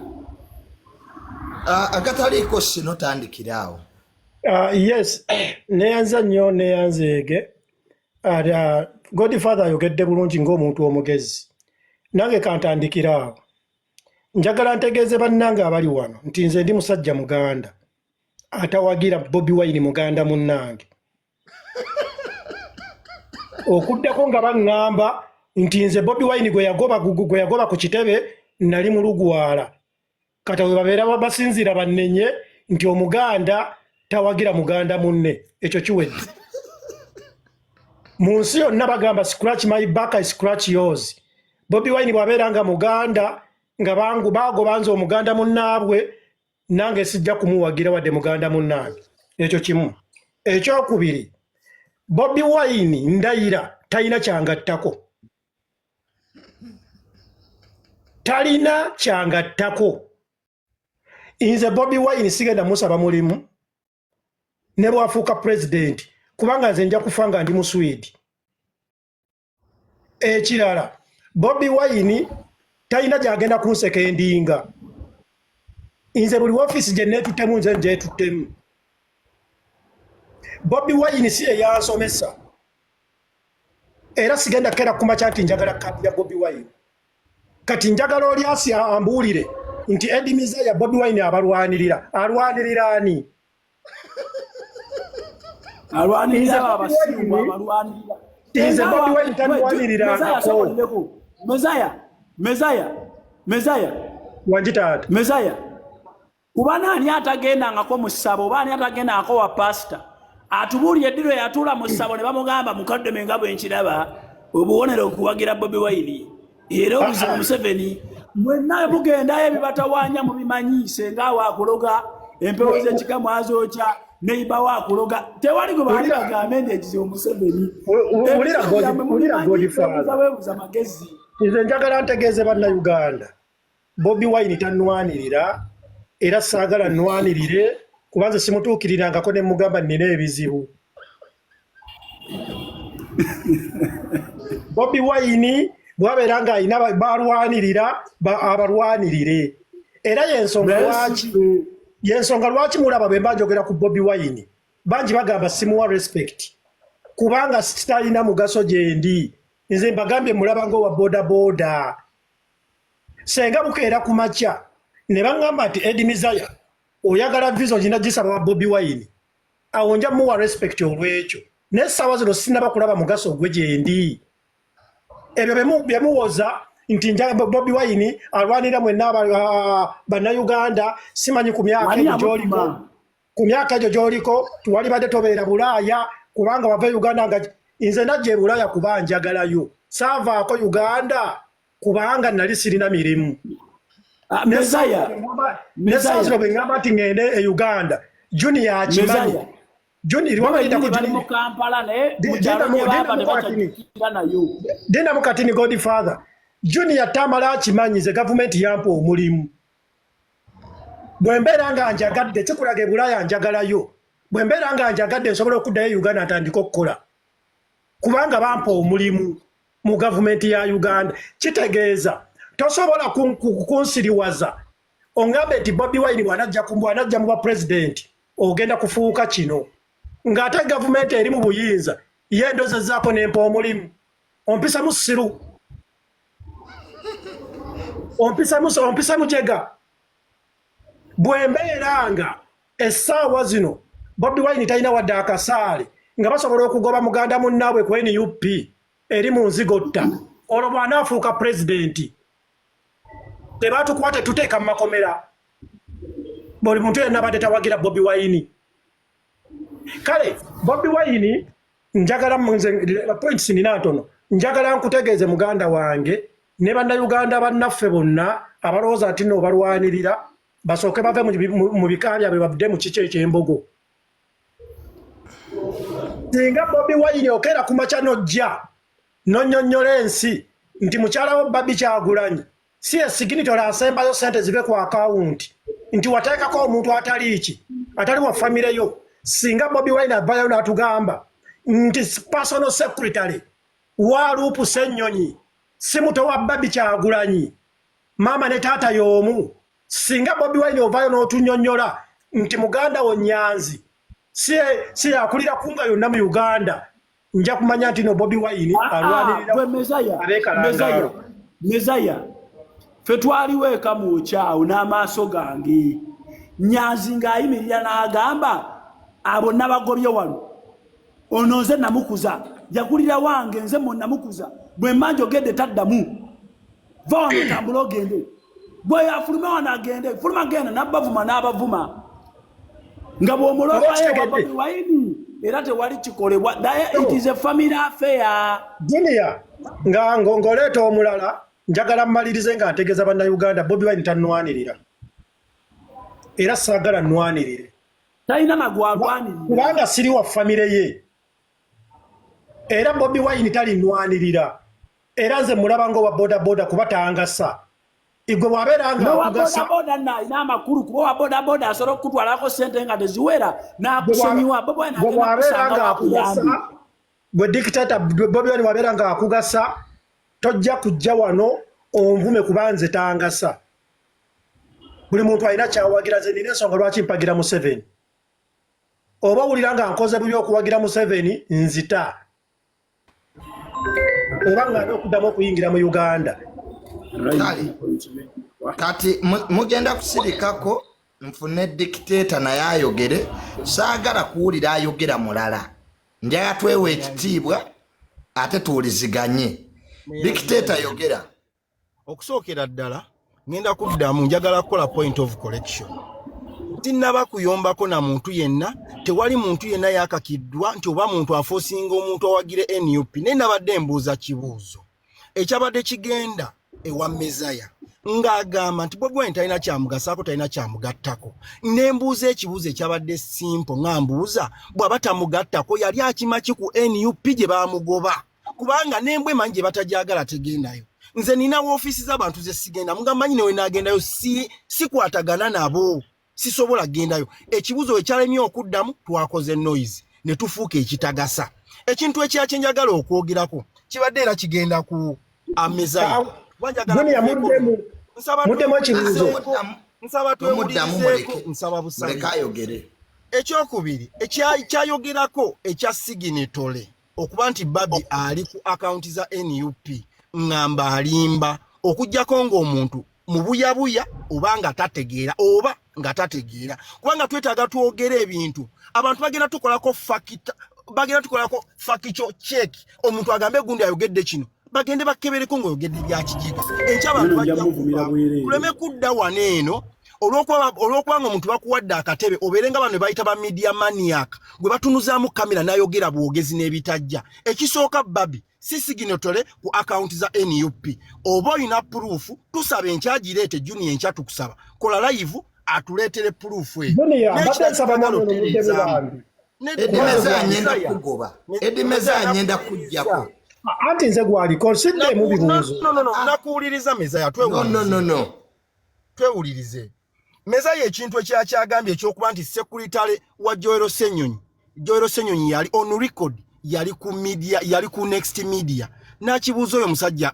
Agataliiko sino tandikira awo. Yes, neyanza nnyo, neyanzeege. Godfather ayogedde bulungi ng'omuntu omugezi. Nange kantandikira awo. Njagala ntegeeze bannange abali wano nti nze ndi musajja Muganda atawagira Bobi Wine muganda munnange. Okuddako nga baŋŋamba nti nze Bobi Wine gwe yagoba ku kitebe nali mu lugwala. Kati we babeera basinziira bannenye nti Omuganda tawagira muganda munne, ekyo kiwedde. Mu nsi yonna bagamba, "Scratch my back, I scratch yours." Bobi Wine bw'abeera nga muganda nga bangu bagoba nze omuganda munnaabwe, nange sijja kumuwagira wadde muganda munnange. Ekyo kimu. Ekyokubiri, Bobi Wine ndayira talina kyangattako, talina kyangattako. Nze Bobi Wine sigenda musaba mulimu ne bwafuuka pulezidenti, kubanga nze nja kufa nga ndi Muswidi. Ekirala, Bobi Wine talina gyagenda kunseka endinga. Nze buli ofiisi gye neetuttemu, nze njetuttemu. Bobi Wine si yeyansomesa, era sigenda kera kumakya nti njagala kadi ya Bobi Wine. Kati njagala oli asi ambuulire nti Eddie Mizaya Bobi Wine abalwanirira, alwanirira ani? Alwanirira abo abasiru, abalwanirira. Nze Bobi Wine tanwaniriranako. Mezaya, Mezaya, Mezaya. Wangi taata. Mezaya, kuba naani atagendangako mu ssabo oba ani atagendangako wa pasita atubuulire eddi lwe yatuula mu ssabo ne bamugamba mukaddeme nga bwe nkiraba obuwonero okuwagira Bobi Wine era obuzibu Museveni mwenna mugendayo ebibatawaanya mubimanyi senga awo akuloga empewo z'ekika mwazookya neiba akuloga tewali gwe baali bagambe nti ekizibu Museveni. Weebuza magezi. Nze njagala ntegeeze Bannayuganda, Bobi Wine tanwanirira era saagala nwanirire kubanze simutuukirirangako ne mugamba nnina ebizibu. Bobi Wine bwabeera ng'alina balwanirira abalwanirire, era yensonga lwaki mulaba bwe mba njogera ku Bobi Wine bangi bagamba simuwa respect kubanga sitalina mugaso gyendi. Nze mbagambye mulaba ng'owa boda boda. Senga bukeera ku makya ne baŋŋamba nti Eddie Mizaya oyagala visa ogina gisaba wa Bobi Wine, awo nja muwa respect olw'ekyo. Naye essaawa zino sinnaba kulaba mugaso gwe gyendi. Ebyo byemuwoza nti Bobi Wine alwanira mwenna Bannayuganda, simanyi ku myaka egyo gy'oliko, ku myaka egyo gy'oliko tuwalibadde tobeera Bulaaya kubanga wava Uganda. Nga nze najja e Bulaaya kuba njagalayo, saavaako Uganda kubanga nali sirina mirimu. Mezaya, Nesaawa zino bwe ŋŋamba nti ŋŋende e Uganda, Junior akimanyi. Bali mu Kampala naye mu kyalo gye baava tebakyajjukira nayo. Dindamu katini, Godfather. Junior tamala akimanyi nze gavumenti yampa omulimu. Bwe mbeera nga njagadde kikulaga e Bulaaya njagalayo, bwe mbeera nga njagadde nsobola okuddayo e Uganda ntandike okukola kubanga bampa omulimu mu gavumenti ya Uganda. Kitegeeza tosobola kunsiriwaza ongambe nti Bobi Wine bw'anajja mu bwa pulezidenti ogenda kufuuka kino, ng'ate gavumenti eri mu buyinza ye ndozezzaako nempa omulimu. Ompisa musiru, ompisa mujega. Bwe mbeera nga essaawa zino Bobi Wine talina wadde akasaale nga basobola okugoba muganda munnaabwe ku NUP eri mu nzigotta, olwo bw'anaafuuka pulezidenti tebatukwate tuteeka mu makomera buli muntu yenna abadde tawagira Bobi Wine. Kale Bobi Wine njagala nze points nina ntono, njagala nkutegeeze muganda wange ne Bannayuganda bannaffe bonna abalowooza nti nno balwanirira, basooke bave mu bika byabwe babudde mu kiki ekyembogo. Singa Bobi Wine okeera ku makya n'ojja n'onnyonnyola ensi nti mukyala wo Barbie Kyagulanyi si ye signatory asembayo sente zive ku akawunti, nti wateekako omuntu atali ki atali wa famire yo, singa Bobi Wine avayo n'atugamba nti personal secretary wa Luupu Ssennyonyi si muto wa Barbie Kyagulanyi, maama ne taata y'omu, singa Bobi Wine ovaayo n'otunnyonnyola nti muganda wo Nyanzi si yakulira kunga yonna mu Uganda, nja kumanya nti no Bobi Wine alwanirira abeekalangaalo. Mezaya, ffe twaliwo eka mwokyawo n'amaaso gange Nyanzi ng'ayimirira n'agamba abo nabagobye wano, ono nze namukuza, yakulira wange, nze mu namukuza, bwe mba njogedde taddamu, va wano otambule ogende, bwe yafulume wano agende, fuluma genda, n'abavuma n'abavuma nga bw'omulopayo wa Bobi Wine era tewali kikolebwa. It is a family affair. Junior, nga ng'oleeta omulala, njagala mmalirize nga ntegeeza Bannayuganda Bobi Wine tannwanirira era saagala nnwanirire. Talina nagwalwanirira. Kubanga siri wa famire ye, era Bobi Wine talinwanirira, era nze mulaba nga owa boda boda kuba tangasa. Igwe bw'abeera nga akugasa boda nno alina amakulu, kuba owa boda boda asobola okukutwalako sente nga teziwera n'akusonyiwa. Bobi Wine gwe agenda bw'abeera kusanga nga akugasa wakuyambi. Gwe dictator Bobi Wine bw'abeera nga akugasa, tojja kujja wano onvume kuba nze tangasa. Buli muntu alina kyawagira. Nze nina ensonga lwaki mpagira Museveni. Oba owulira nga nkoze bubi okuwagira Museveni, nzita oba nga okuddamu okuyingira mu Uganda. Kale kati mugenda kusirikako nfune dictator naye ayogere. Saagala kuwulira ayogera mulala, njagala twewa ekitiibwa ate tuwuliziganye. Dictator, yogera. Okusookera ddala ngenda kuddamu, njagala kukola point of correction. Tinnaba kuyombako na muntu yenna, tewali muntu yenna yakakiddwa nti oba muntu aforcinga omuntu awagire NUP, naye nabadde mbuuza kibuuzo ekyabadde kigenda ewa Mezaya ng'agamba nti Bobi Wine talina kyamugasaako, talina kyamugattako. Ne mbuuza ekibuuzo ekyabadde simple, nga mbuuza bw'aba tamugattako yali akima ki ku NUP gye baamugoba? Kubanga nembwe manyi gye batajagala tegendayo. Nze nina woofiisi z'abantu ze sigenda, nga manyi newe naagendayo sikwatagana nabo, sisobola kugendayo. Ekibuuzo we kyalemye okuddamu, twakoze noise ne tufuuka ekitagasa. Ekintu ekirala kye njagala okwogerako kibadde era kigenda ku Amezaya. Junior, muddemu. Muddemu ekibuuzo. Nsaba Mumuddamu. twewulirizeeko. Muleke. Nsaba busabi. Muleke ayogere. Ekyokubiri kyayogerako ekya signatory okuba nti Babi ali ku akawunti za NUP, ŋŋamba alimba, okugjako ng'omuntu mubuyabuya oba nga tategeera, oba nga tategeera, kubanga twetaaga twogere ebintu abantu bagenda tukolako fact, bagenda tukolako factual check. Omuntu agambe gundi ayogedde kino, bagende bakebereko ng'oyogedde byakijiga. Enkya abantu Nno nja bajja muvumira kuva bwereere. Tuleme kudda wano eno olw'okuba nga omuntu bakuwadde akatebe, obeere nga bano be bayita ba media maniac, gwe batunuzaamu kamera n'ayogera bwogezi n'ebitajja. Ekisooka, Babi si signatory ku akawunti za NUP. Oba olina proof, tusaba enkyagireete. Junior, enkya tukusaba kola live atuleetere proof eyo. Junior, mbadde nsaba namwe muddemu bambi. Eddie Mezaya, ngenda kugoba. Eddie Mezaya, ngenda kujjako. Anti nze gwaliko, siddeemu bibuuzo. No, no, no, nakuwuliriza Mezaya. No, no, no, no. Twewulirize Mezaya. Ekintu ekyakyagambye ekyokuba nti secretary wa Joel Senyonyi, Joel Senyonyi yali on record, yali ku media, yali ku Next Media, n'akibuuza oyo omusajja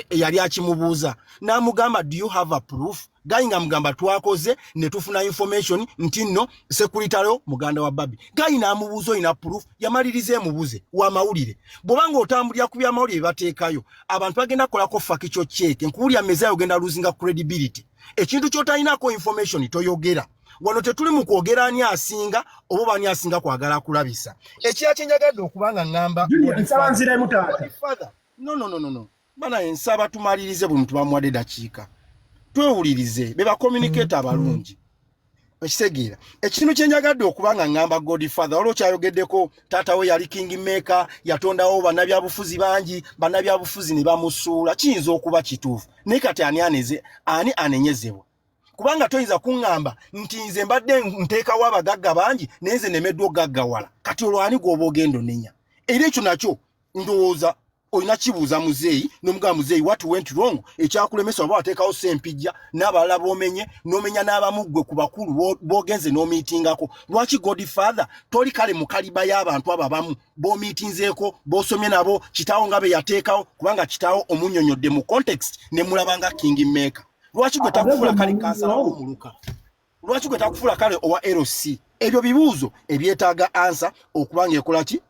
yali akimubuuza n'amugamba, "Do you have a proof?" Guy nga mugamba, "Twakoze ne tufuna information nti nno secretary muganda wa Babi." Guy n'amubuuza, "Olina proof?" Yamaliriza emubuze wamawulire. Bw'oba ng'otambulira ku byamawulire bye bateekayo, abantu bagenda kukolako factual check. Nkuwulira Mezaya, ogenda losinga credibility. Ekintu ky'otalinako information toyogera. Wano tetuli mu kwogera ani asinga oba oba ani asinga kwagala kulabisa. Ekira kye njagadde okuba nga ŋŋamba Junior, nsaba nziremu taata. Godfather, no, no, no, no, no, banaye nsaba tumalirize, buli muntu bamuwadde dakiika, twewulirize be bacommunicator abalungi. Okitegeera? Ekintu kye njagadde okuba nga ŋŋamba Godfather, waliwo kyayogeddeko, taata we yali king maker, yatondawo bannabyabufuzi bangi, bannabyabufuzi ne bamusuula. Kiyinza okuba kituufu, naye kati ani aneze, ani anenyezebwa? Kubanga toyinza kuŋŋamba nti nze mbadde nteekawo abagagga bangi naye nze nemeddwa ogaggawala. Kati olwo ani gw'oba ogenda onenya? Era ekyo nakyo ndowooza olina kibuuza muzeeyi nomugamba, "Muzeeyi, what went wrong ekyakulemesa oba wateekawo Sempijja n'abalala b'omenye n'omenya n'abamu ggwe ku bakulu b'ogenze n'omiitingako? Lwaki Godfather toli kale mu caliber y'abantu abo abamu b'omiitinzeeko, b'osomye nabo, kitaawo nga be yateekawo?" Kubanga kitaawo omunnyonnyodde mu context ne mulaba nga king maker. Lwaki gwe takufuula kale kansala w'omuluka? Lwaki gwe takufuula kale owa LC? Ebyo bibuuzo ebyetaaga answer okuba ng'ekola ki,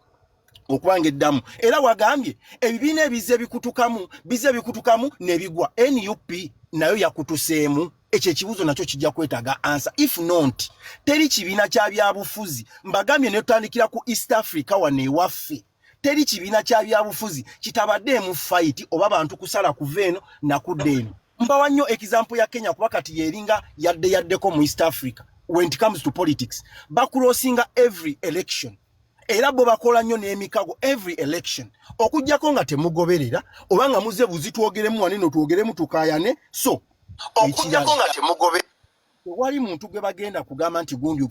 okuba ng'eddamu. Era wagambye ebibiina ebizze bikutukamu, bizze bikutukamu ne bigwa. NUP nayo yakutuseemu? Ekyo ekibuuzo nakyo kijja kwetaaga answer. If not, teri kibiina kya byabufuzi, mbagambye ne tutandikira ku East Africa wano ewaffe, teri kibiina kya byabufuzi kitabaddeemu fight oba bantu kusala kuva eno nakudda eno. Mbawa nnyo example ya Kenya, kuba kati yeringa yadde yaddeko mu East Africa when it comes to politics. Bakucrossinga every election, era bo bakola nnyo n'emikago every election, okugjako nga temugoberera oba nga muze buzi twogeremu waneno, twogeremu tukayane. So okugjako nga temugoberera, tewali muntu gwe bagenda kugamba nti gundi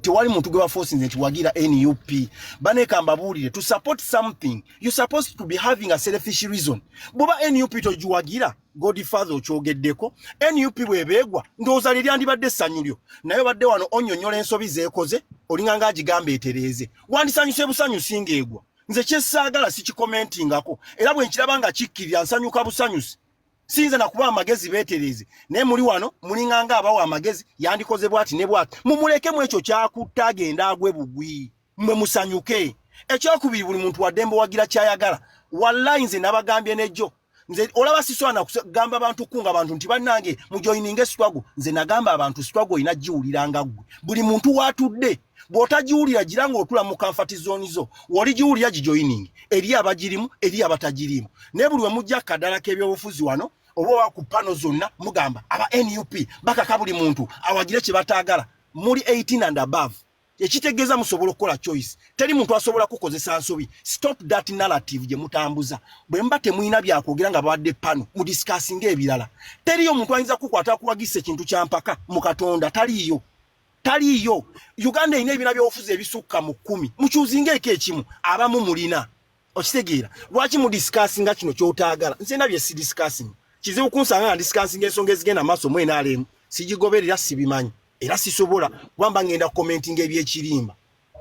tewali muntu gwe baforcinze nti wagira NUP. Baneka mbabuulire, to support something you supposed to be having a selfish reason. Bw'oba NUP togiwagira, Godfather okyogeddeko, NUP bw'ebeegwa ndowooza lye lyandibadde essanyu lyo, naye obadde wano onnyonnyola ensobi zeekoze, olinga ng'agigamba etereeze, wandisanyuse busanyu singa egwa. Nze kyesaagala sikicommentingako, era bwe nkiraba nga kikkirira nsanyuka busanyusi. Siyinza nakuba amagezi beetereeze, naye muli wano mulinganga abawa amagezi, yandikoze bwati ne bwati. Mumulekemu ekyo kyakutta, agenda agwe bugwi, mmwe musanyuke. Ekyokubiri, buli muntu waddembe wagira kyayagala. Wallahi nze nabagambye nejjo, nze olaba siswana kugamba bantu kunga abantu nti bannange mujoyininge struggle. Nze nagamba abantu, struggle olina giwulira nga ggwe. Buli muntu waatudde, bw'otagiwulira gira ng'otula mu comfort zone zo, w'oligiwulira gijoyininge. Eri abagirimu, eri abatagirimu. Naye buli we mujja akadala k'ebyobufuzi wano oba owa ku pano zonna, mugamba aba NUP bakaka buli muntu awagire kye bataagala. Muli 18 and above, ekitegeeza musobola okukola choice. Teri muntu asobola kukozesa nsobi. Stop that narrative gye mutambuza. Bwe muba temulina byakwogera nga bawadde pano, mudiscussinga ebirala. Teriyo muntu ayinza kukwata kuwagisa ekintu kyampaka mu Katonda, taliiyo, taliiyo. Uganda erina ebiina byobufuzi ebisukka mu 10, mukyuzingaeko ekimu. Abamu mulina okitegeera lwaki mudiscussinga kino kyotaagala. Nze ndabye si discussing kizibu kunsanga nga discussinga ensonga ezigenda maaso mu NRM. Sigigoberera, sibimanyi era sisobola kuba mba ngenda commentinga ebyekirimba.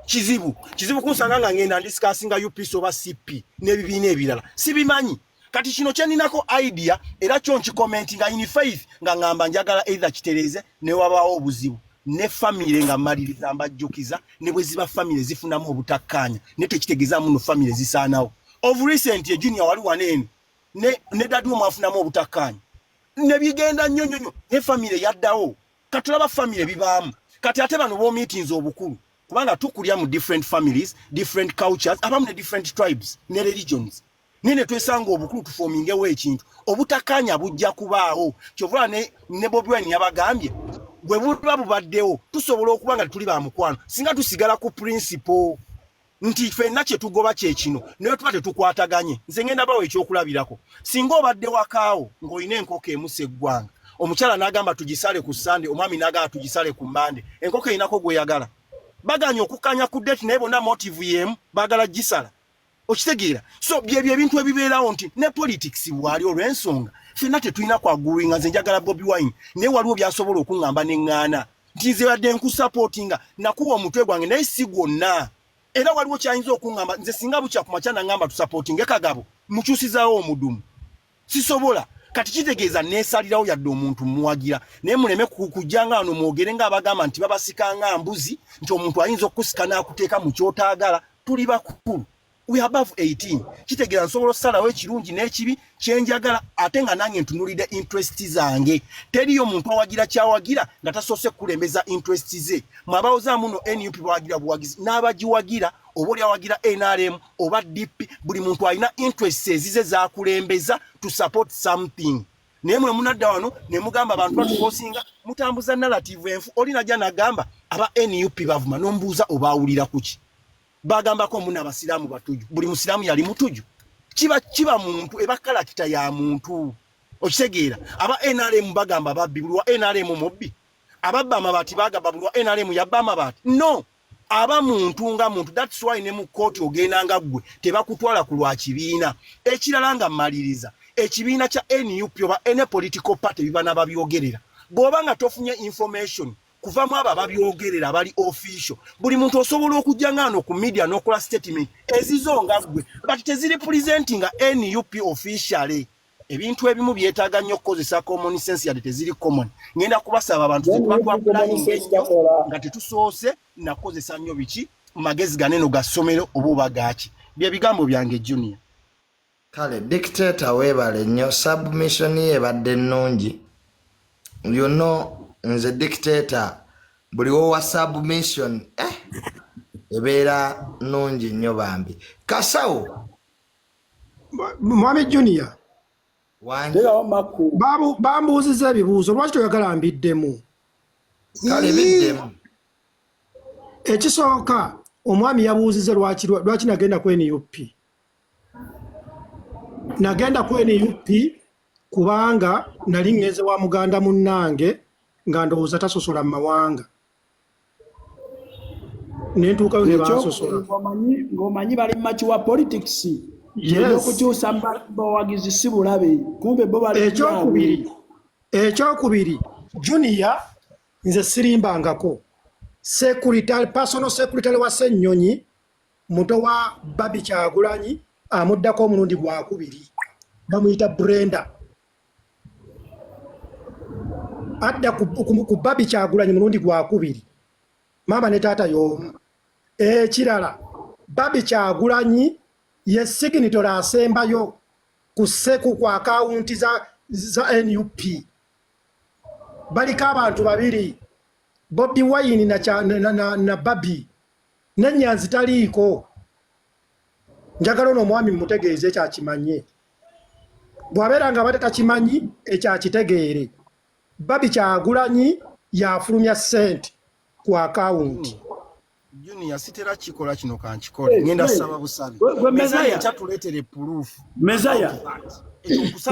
Kizibu, kizibu kunsanga nga ngenda ndiscussinga UPC oba CP n'ebibiina ebirala, sibimanyi. Kati kino kyeninako idea era kyo nkicommentinga in faith, nga ngamba njagala either kitereeze newabaawo obuzibu ne famire. Nga mmaliriza, mbajjukiza, ne bwe ziba famire zifunamu obutakkaanya, ne tekitegeeza muno famire zisaanawo. Of recent e Junior wali waneeno ne daddy omwafunamu obutakkaanya ne bigenda nnyo nnyo nnyo, ne famire yaddawo. Katulaba famire bibaamu. Kati ate bano b'omiitinze obukulu, kubanga tukulya mu different families, different cultures, abamu ne different tribes ne religions, naye ne twesanga obukulu tuformingewo ekintu, obutakkaanya bujja kubaawo. Kyovula ne Bobi Wine yabagambye, bwe buba bubaddewo tusobola okuba nga tetuli bamukwano singa tusigala ku principle nti ffenna kye tugoba kye kino, naye tuba tetukwataganye. Nze ngenda bawo ekyokulabirako. Singa obadde wakaawo ng'olina enkoko emu seggwanga, omukyala n'agamba tugisale ku Sande, omwami n'agamba tugisale ku Mande, enkoko erinako gweyagala, baganye okukkanya ku date, naye bonna motive y'emu, baagala gisala. Okitegeera? So byebyo ebintu ebibeerawo nti ne politics bwali olw'ensonga ffenna tetulina kwagreeinga. Nze njagala Bobi Wine, naye waliwo byasobola okuŋŋamba neŋŋaana nti nze badde nkusupportinga, nakuwa omutwe gwange, naye si gwonna. Era waliwo kyayinza okuŋŋamba nze, singa bukya ku makya naŋŋamba tusupportinge Kagabo, mukyusizaawo omudumu, sisobola. Kati kitegeeza neesalirawo yadde omuntu muwagira, naye muleme kujja nga wano mwogere ng'abagamba nti babasika nga mbuzi, nti omuntu ayinza okukusika n'akuteeka mu kyotaagala. Tuli bakulu, we are above 18. Kitegeeza nsobola okusalawo ekirungi n'ekibi kyenjagala, ate nga nange ntunulidde interest zange. Teriyo muntu awagira kyawagira nga tasoose kukulembeza interest ze. Mwabawozaamu no NUP bawagira buwagizi n'abagiwagira, oba oli awagira NRM oba DP, buli muntu alina interest ezize zakulembeza to support something. Naye mwe munadda wano ne mugamba abantu batuforcinga, mutambuza narrative enfu. Oli najja nagamba aba NUP bavuma, n'ombuuza obaawulira kuki? Bagambako muna abasiraamu batuju. Buli musiraamu yali mutuju? Kiba muntu, eba character ya muntu. Okitegeera? Aba NRM bagamba babbi, buli wa NRM mubbi? Ababba amabaati bagamba buli wa NRM yabba amabaati? No, aba muntu nga muntu. That's why ne mu kooti ogenda nga ggwe, tebakutwala ku lwa kibiina. Ekirala nga mmaliriza, ekibiina kya NUP oba any political party biba nababyogerera, bw'oba nga tofunye information kuva mu abo ababyogerera abali official, buli muntu osobola okujja ngaano ku media n'okola statement ezizo nga ggwe, but teziri presenting NUP officially. Ebintu ebimu byetaaga nnyo okukozesa common sense, yadde teziri common. Ngenda kubasaba abantu tetuba twapplyinga ennyo nga tetusoose nakozesa nnyo biki magezi ganeno ga ssomero oba gaaki. Bye bigambo byange, Junior. Kale dictator, weebale nnyo, submission ye ebadde nnungi. Nze dictator buli wowa submission ebeera nnungi nnyo bambi. Kasawo. Mwami Junior. Wangi. Teekawo makku. Bambuuziza ebibuuzo, lwaki toyagala mbiddemu? Kale biddemu. Ekisooka, omwami yabuuziza lwaki nagenda ku NUP. Nagenda ku NUP kubanga nali ŋŋenze wa muganda munnange nga ndowooza tasosola mu mawanga, ne ntuukayo ne bansosola. Ng'omanyi bali mature politics. Yes. Ebyokukyusa bawagizi si bulabe, kumbe bo bali Ekyokubiri, Junior, nze sirimbangako. Secretary, personal secretary wa Ssennyonyi, muto wa Barbie Kyagulanyi amuddako omulundi gwakubiri, bamuyita Brenda. Adda ku Barbie Kyagulanyi mulundi gwakubiri, maama ne taata y'omu. Ekirala, Barbie Kyagulanyi ye signatory asembayo ku seku ku akawunti za NUP. Baliko abantu babiri, Bobi Wine na Barbie, nenyanzi taliiko. Njagala ono omwami mutegeeze ekyakimanye, bw'abeera nga abadde takimanyi ekyakitegeere. Barbie Kyagulanyi yafulumya ssente ku akawunti. Junior, sitera kikola kino, kankikole. Ngenda saba busabi. Gwe Mezaya. Kyatuleetere proof. Mezaya.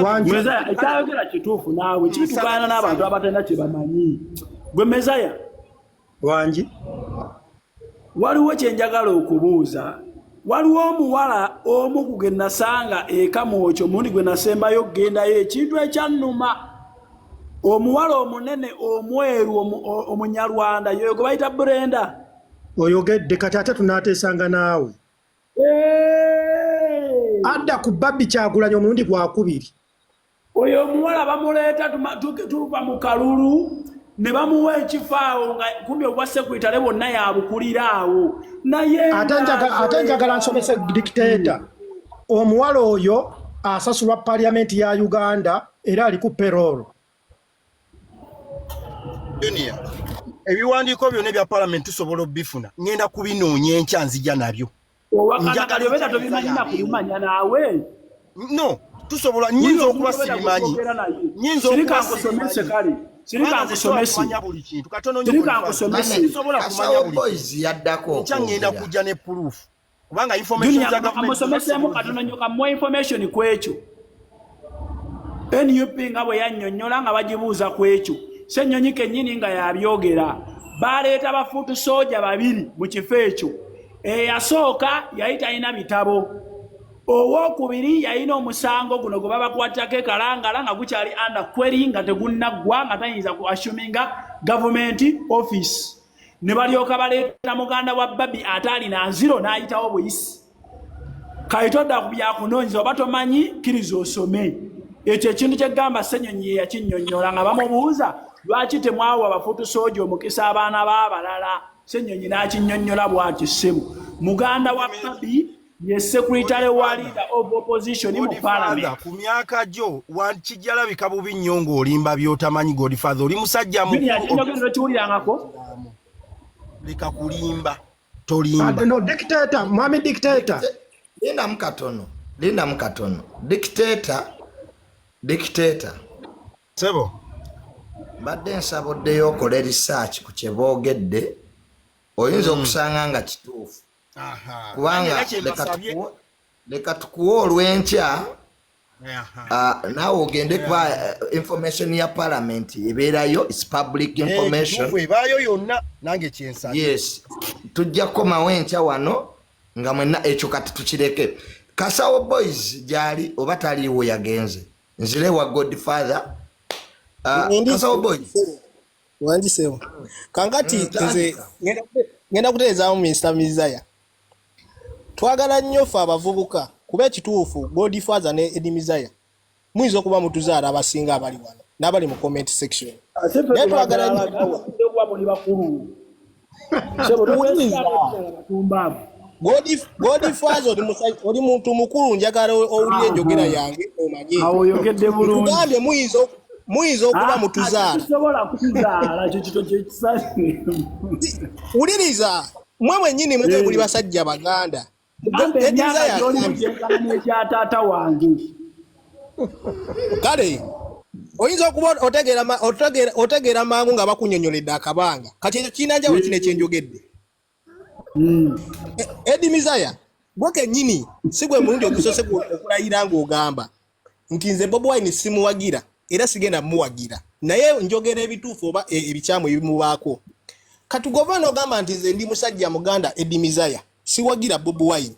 Wangi. Mezaya, ekyayogera kituufu. Naawe kibitugaana n'abantu abatalina kye bamanyi. Gwe Mezaya. Wangi. Waliwo kye njagala okubuuza. Waliwo omuwala omu ku ge nasanga eka mwokyo omulundi gwe nasembayo okugendayo, ekintu ekyannuma, omuwala omunene omweru, omunyarwanda, yoyo gwe bayita Brenda. Oyogedde kati, ate tunaateesanga naawe. Hey! Adda ku Barbie Kyagulanyi omulundi gwakubiri. Oyo omuwala bamuleeta, tuva mu kalulu ne bamuwa ekifo awo nga kumbi obwa secretary bwonna yabukulira awo, naye Ate njagala nsomese dictator. Omuwala oyo asasulwa parliament ya Uganda era ali ku payroll. Junior, ebiwandiiko byonna ebya parliament tusobola obifuna. Ngenda kubinoonya enkya, nzija nabyo. Owakana kali obeera tobimanyi na kubimanya naawe. No, tusobola, nyinza okuba sibimanyi, nyinza Sirika okuba nkusomese. sibimanyi. Kale sirika Kubanga nze sisobola nkusomese. kumanya buli kintu. Katono nnyo. Sirika Godfather. nkusomese. Sisobola kumanya Kasawo buli kintu. Boys yaddako Nkya ngenda okwogera. kujja ne proof, kubanga information Junior, za government amusomeseemu katono nnyo, kamuwa information ku ekyo. NUP nga bwe yannyonnyola nga bagibuuza ku ekyo, Ssennyonyi kennyini nga yabyogera, baleeta ba foot soldier babiri mu kifo ekyo. Eyasooka yali talina bitabo, owookubiri yalina omusango guno gwe babakwatirako ekalangala nga gukyali under query, nga tegunnaggwa, nga tayinza ku assuminga government office. Ne balyoka baleeta muganda wa Barbie ate alina nziro, n'ayitawo buyisi. Kayitodda ku byakunoonyeza, oba tomanyi, kkiriza osome. Ekyo ekintu kyegamba Ssenyonyi ye yakinnyonnyola nga bamubuuza lwaki temwawa ba foot soldier omukisa, abaana b'abalala. Ssenyonyi n'akinnyonnyola bw'ati: ssebo, muganda wa Barbie ye secretary wa leader of opposition mu Godfather, parliament. Ku myaka gyo kijja labika bubi nnyo ng'olimba by'otamanyi. Godfather, oli musajja Junior, mukulu. kinjogera tokiwulirangako. Leka kulimba, tolimba. No, dictator, mwami dictator. Lindamu katono, lindamu katono. Dictator, dictator. Sebo. Mbadde nsaba oddeyo okole research ku kye boogedde, oyinza okusanga nga kituufu. Aha. Kubanga Nange era kye leka mbasabye. Leka tukuwe olw'enkya. Aha. Naawe ogende, kuba information ya parliament ebeerayo, is public information. Kituufu, ebaayo yonna, nange kyensabye. Yes, tujja kukomawo enkya wano nga mwenna. Ekyo kati tukireke. Kasawo Boys gyali oba taliiwo? Yagenze. Nzire wa Godfather. Kasawo Boys. Wangisewo kankati. Nze Tandika. Ngenda kutereezaamu Mr Mizaya. Twagala nnyo ffe abavubuka, kuba ekituufu Godfather ne Eddie Mizaya muyinza okuba mutuzaala abasinga abali wano n'abali mu comment section, Ate ffe naye twagala nnyo tubazaala okuba muli bakulu. Sebo, Wuliriza. batumbavu. Godfather, oli muntu mukulu, njagala owulire enjogera yange omanye. Awo oyogedde bulungi. Tugambye muyinza okuba mutuzaala. Tusobola kutuzaala, ekyo kito kyekisale. Wuliriza, mwe mwennyini mwe muli basajja baganda. Gamba Eddie emyaka Mizaya gy'oli agambye kyenkana n'ekya taata wange. Kale oyinza okuba otegeera mangu nga bakunyonyoledde akabanga. Kati ekyo kirina njawulo kino ekyenjogedde. Eddie Mizaya, gwe kennyini si gwe mulundi ogusoose okulayira ng'ogamba nti nze Bobi Wine simuwagira era sigenda muwagira, naye njogera ebituufu oba ebikyamu ebimubaako. Kati gova n'ogamba nti nze ndi musajja muganda Eddie Mizaya, siwagira Bobi Wine,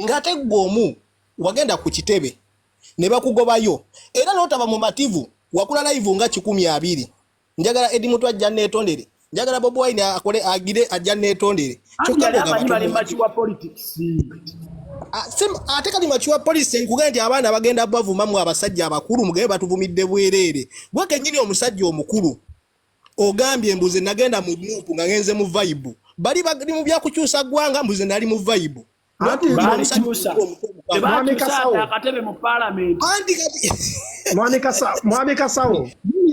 ng'ate ggwe omu wagenda ku kitebe ne bakugobayo era n'otaba mumativu, wakula live nga 20. Njagala Eddie Mutwe ajja neetondere, njagala Bobi Wine akole agire ajja neetondere. Anti Kyokka yali ng'ogamba amanyi bali tomuwagira. mature politics. Ah, ate kati mature politics nkugambye nti abaana bagenda bavumamu abasajja abakulu, mugabe batuvumidde bwereere. Gwe kennyini omusajja omukulu. Ogambye mbuze nagenda mu NUP nga ngenze mu vibe. Bali bali mu byakukyusa ggwanga, mbuze nali mu vibe. Anti Baalikyusa. Mwami Tebakyusa Kasawo. akatebe mu paalamenti. Anti kati Mwami Kasawo, Mwami Kasawo.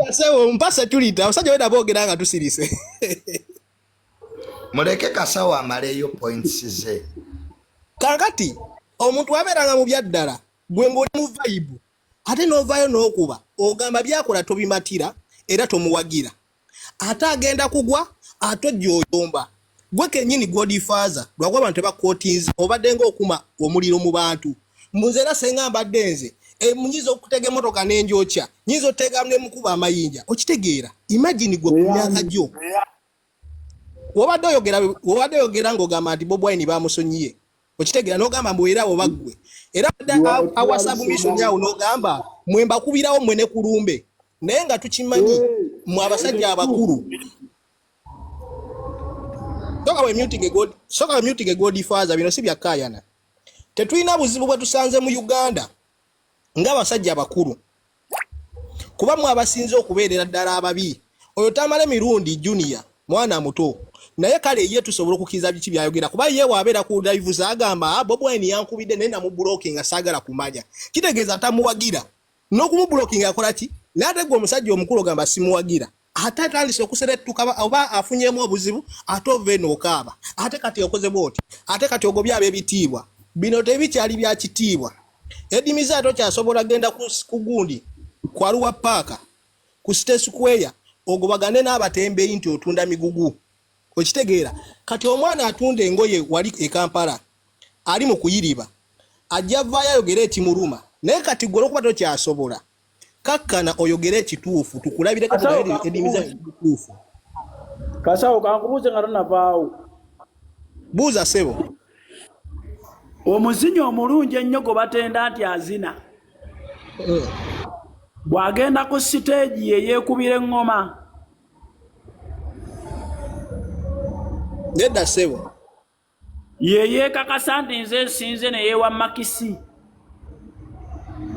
Yasewo mpa security, abasajja weda boogera nga tusirise. Muleke Kasawo amaleyo points ze. Kaakati omuntu abeeranga mu byaddala, gwe ng'oli mu vibe ate n'ovaayo n'okuba ogamba byakola tobimatira era tomuwagira, ate agenda kugwa ate ojja oyomba gwe kennyini Godfather, lwakuba abantu tebakwotinze, obadde ng'okuma omuliro mu bantu. Mbuze era senga mbadde nze nyinza okutega emmotoka n'enjokya, nyinza otega nemukuba amayinja, okitegeera? Imagine gwe ku myaka gyo wobadde oyogera ng'ogamba nti Bobi Wine bamusonyiye, okitegeera? N'ogamba mbu era oba ggwe era awa submission awo n'ogamba mwe mbakubirawo mmwe ne kulumbe, naye nga tukimanyi mwe abasajja abakulu. Soka we muting Godfather, bino si bya kaayana. Tetulina buzibu bwe tusanze mu Uganda ng'abasajja abakulu, kuba mwe abasinze okubeerera ddala ababi. Oyo Tamale Mirundi Junior mwana muto, naye kale ye tusobola okukkiriza biki byayogera, kuba ye waabeera ku live z'agamba, "Ah, Bobi Wine yankubidde naye namublockinga, saagala kumanya." Kitegeeza tamuwagira n'okumublockinga akola ki? Naye ate gwe omusajja omukulu ogamba simuwagira, ate atandise okuserettuka oba afunyemu obuzibu, ate ova eno okaaba, ate kati okoze bwoti, ate kati ogobye ab'ebitiibwa. Bino tebikyali bya kitiibwa. Edimiza tokyasobola genda ku gundi kwaluwa paaka ku State Square ogobagane n'abatembeeyi nti otunda migugu, okitegeera? Kati omwana atunda engoye wali e Kampala ali mu kuyiriba ajja vaayo ayogere ekimuluma, naye kati gwe olwokuba tokyasobola kakkana oyogere ekituufu tukulabireko. Kasawo, Tugaye edimiza kankubuuze. ekituufu. Kasawo, kankubuuze nga tonavaawo. Buuza ssebo. Omuzinyi omulungi ennyo gwe batenda nti azina, bw'agenda ku siteegi ye yeekubira eŋŋoma? Nedda ssebo. Ye yeekakasa nti nze nsinze ne yeewa makisi?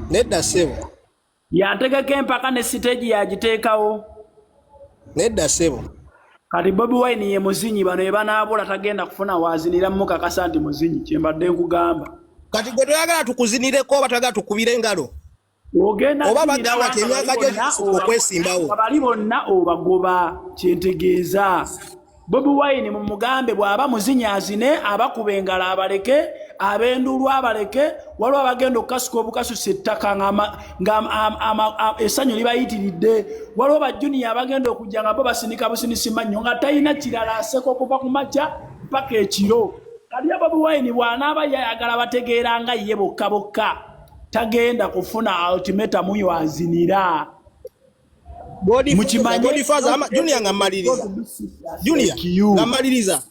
Nedda ssebo. Yategeka empaka ne siteegi yagiteekawo? Nedda ssebo. Kati Bobi Wine ye muzinyi, bano ye banaabula tagenda kufuna waazinira mukakasa nti muzinyi, kyembadde nkugamba. Kati gwe toyagala tukuzinireko oba toyagala tukubire engalo? Ogenda Oba zinira bagamba nti wanga emyaka bali gyo bonna gisukka okwesimbawo. nga bali bonna obagoba. Kyentegeeza, Bobi Wine mumugambe bw'aba muzinyi azine, abakuba engalo abaleke, ab'enduulu abaleke. Waliwo abagenda okukasuka obukasusa ettaka nga essanyu libayitiridde. Waliwo bajuniya abagenda okujja nga bo basinika businisi mannyo nga talina kirala, aseka okuva ku makya mpaka ekiro. Kati ye Bobi Wine bw'anaaba yayagala bategeera nga ye bokka bokka, tagenda kufuna ultimatum yo azinira. Mukimanye. Godfather, Junior nga mmaliriza. Junior nga mmaliriza.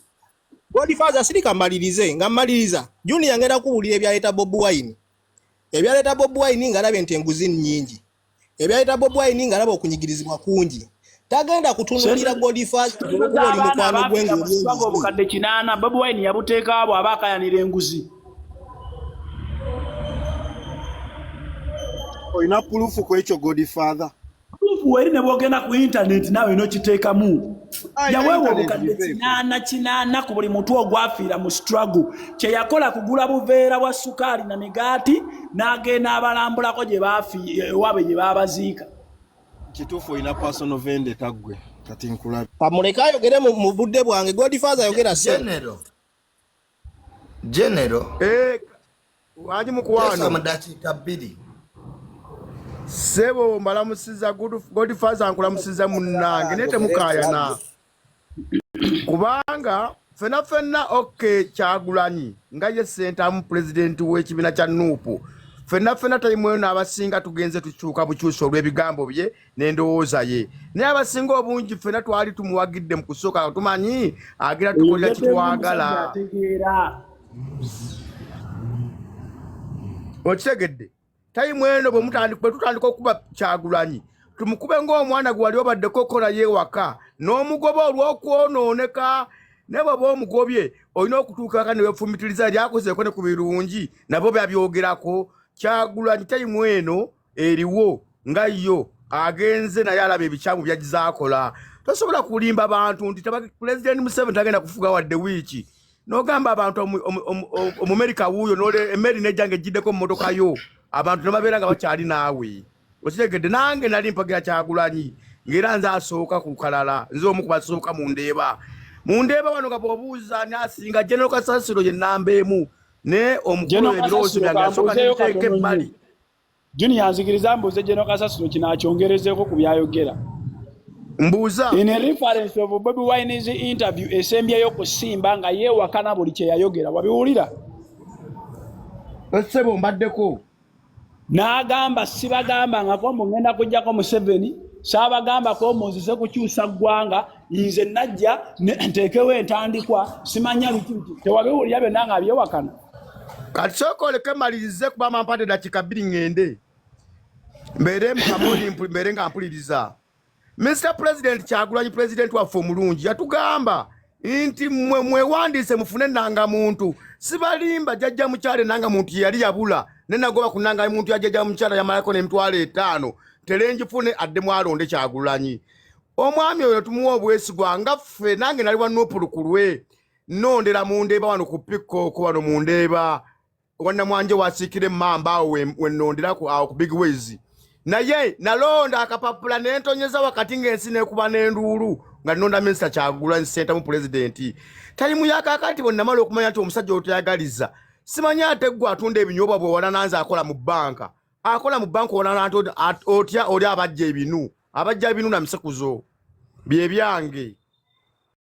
Godfather, sirika mmalirize, nga mmaliriza. Junior, ngenda kuwulira ebyaleeta Bobi Wine. Ebyaleeta Bobi Wine ng'alabye nti enguzi nnyingi. Ebyaleeta Bobi Wine ng'alaba okunyigirizibwa kungi. Tagenda kutunuulira Godfather olw'okuba oli abaana mukwano gwe abafiira mu ng'oli struggle, enguzi. obukadde 8 Bobi Wine yabuteekawo bw'aba akayanira enguzi. Olina proof ku ekyo, Godfather? Proof weri, ne bwogenda ku intaneti naawe n'okiteekamu. Ah, Yaweebwa internet obukadde giveeko. 8 8 ku buli mutwe ogwafiira mu struggle. Kye yakola kugula buveera bwa sukaali na migaati n'agenda abalambulako gye baafi ewaabwe gye baabaziika. Kituufu, olina personal vendetta gwe, kati nkulabe. Kamuleke ayogere mu budde bwange. Godfather, ayogera ssebo. General, General. Eh, waji Teesa mukwano. mu dakiika 2. Ssebo, mbalamusiza. Godfather, nkulamusiza munnange, naye temukaayana kubanga fena fenna okay Kyagulanyi nga ye Ssentamu, pulezidenti w'ekibiina kya NUP, fenna fenna tayimu eno abasinga tugenze tukyuka bukyusa olw'ebigambo bye n'endowooza ye, naye abasinga obungi ffenna twali tumuwagidde mu kusooka nga tumanyi agira tukolera kitwagala. Ategeera. Okitegedde? Tayimu eno bwe tutandika okuba Kyagulanyi, tumukube ng'omwana gwe wali obaddeko okola yeewaka n'omugoba olw'okwonooneka, naye bw'oba omugobye olina okutuukaka ne weefumitiriza lyakozeeko ne ku birungi nabo babyogerako. Kyagulanyi tayimu eno eriwo nga yo Agenze naye alaba ebikyamu byajjiza akola. Tosobola kulimba bantu nti Pulezidenti Museveni tagenda kufuga wadde wiiki, n'ogamba abantu Omumerika wuuyo, nole emmeri nejja ng'ejjiddeko mu mmotoka yo, abantu ne babeera nga bakyali naawe. Okitegedde? Nange nali mpagira Kyagulanyi, ng'era nze asooka ku lukalala, nze omu ku basooka mu Ndeeba. Mu Ndeeba wano nga bw'obuuza ani asinga, General Kasasiro ye nnamba emu, naye omukulu General ebirowoozo Kasasiro byange yasooka kambuuzeeyo nebiteeka katono ebbali. nnyo. Junior, nzikiriza mbuuze General Kasasiro kino akyongerezeeko ku byayogera. Mbuuza. In reference of Bobi Wine's interview esembyeyo ku Simba nga yeewakana buli kye yayogera, wabiwulira? Essebo, mbaddeko. N'agamba, sibagambangako mbu ngenda kuggyako Museveni, saabagambako munzize kukyusa ggwanga, nze najja nteekewo entandikwa, simanya biki biki. Tewabiwulira byonna nga byewakana? Kati sooka oleke malirize, kuba mampadde dakiika 2 ŋŋende mbeere mukamoli, mbeere nga mpuliriza. Mr President Kyagulanyi, president waffe omulungi, yatugamba nti mmwe mwewandiise mufune ennangamuntu. Sibalimba, jjajja mukyala ennangamuntu ye yali yabula, nenagoba ku nnangamuntu ya jjajja mukyala, yamalako n'emitwalo 50 terengifune addemu alonde Kyagulanyi. Omwami oyo tumuwa obwesigwa nga ffe. Nange nali wa NUP lukulwe, nondera mu Ndeeba wano ku Pikkooko wano mu Ndeeba, wannamwanje wasiikira emmamba awo wennonderako awo ku Big Ways, naye nalonda akapapula nentonyeza wakati ng'ensi nekuba n'enduulu nga nonda Minisita Kyagulanyi Ssentamu pulezidenti. Tayimu yakakati bwe namala okumanya nti omusajja otayagaliza, simanyi ate gwe atunda ebinyobwa bwe wala nanze akola mu banka, akola mu banka olala otya oli abajja ebinu, abajja ebinu na misekuzo bye byange.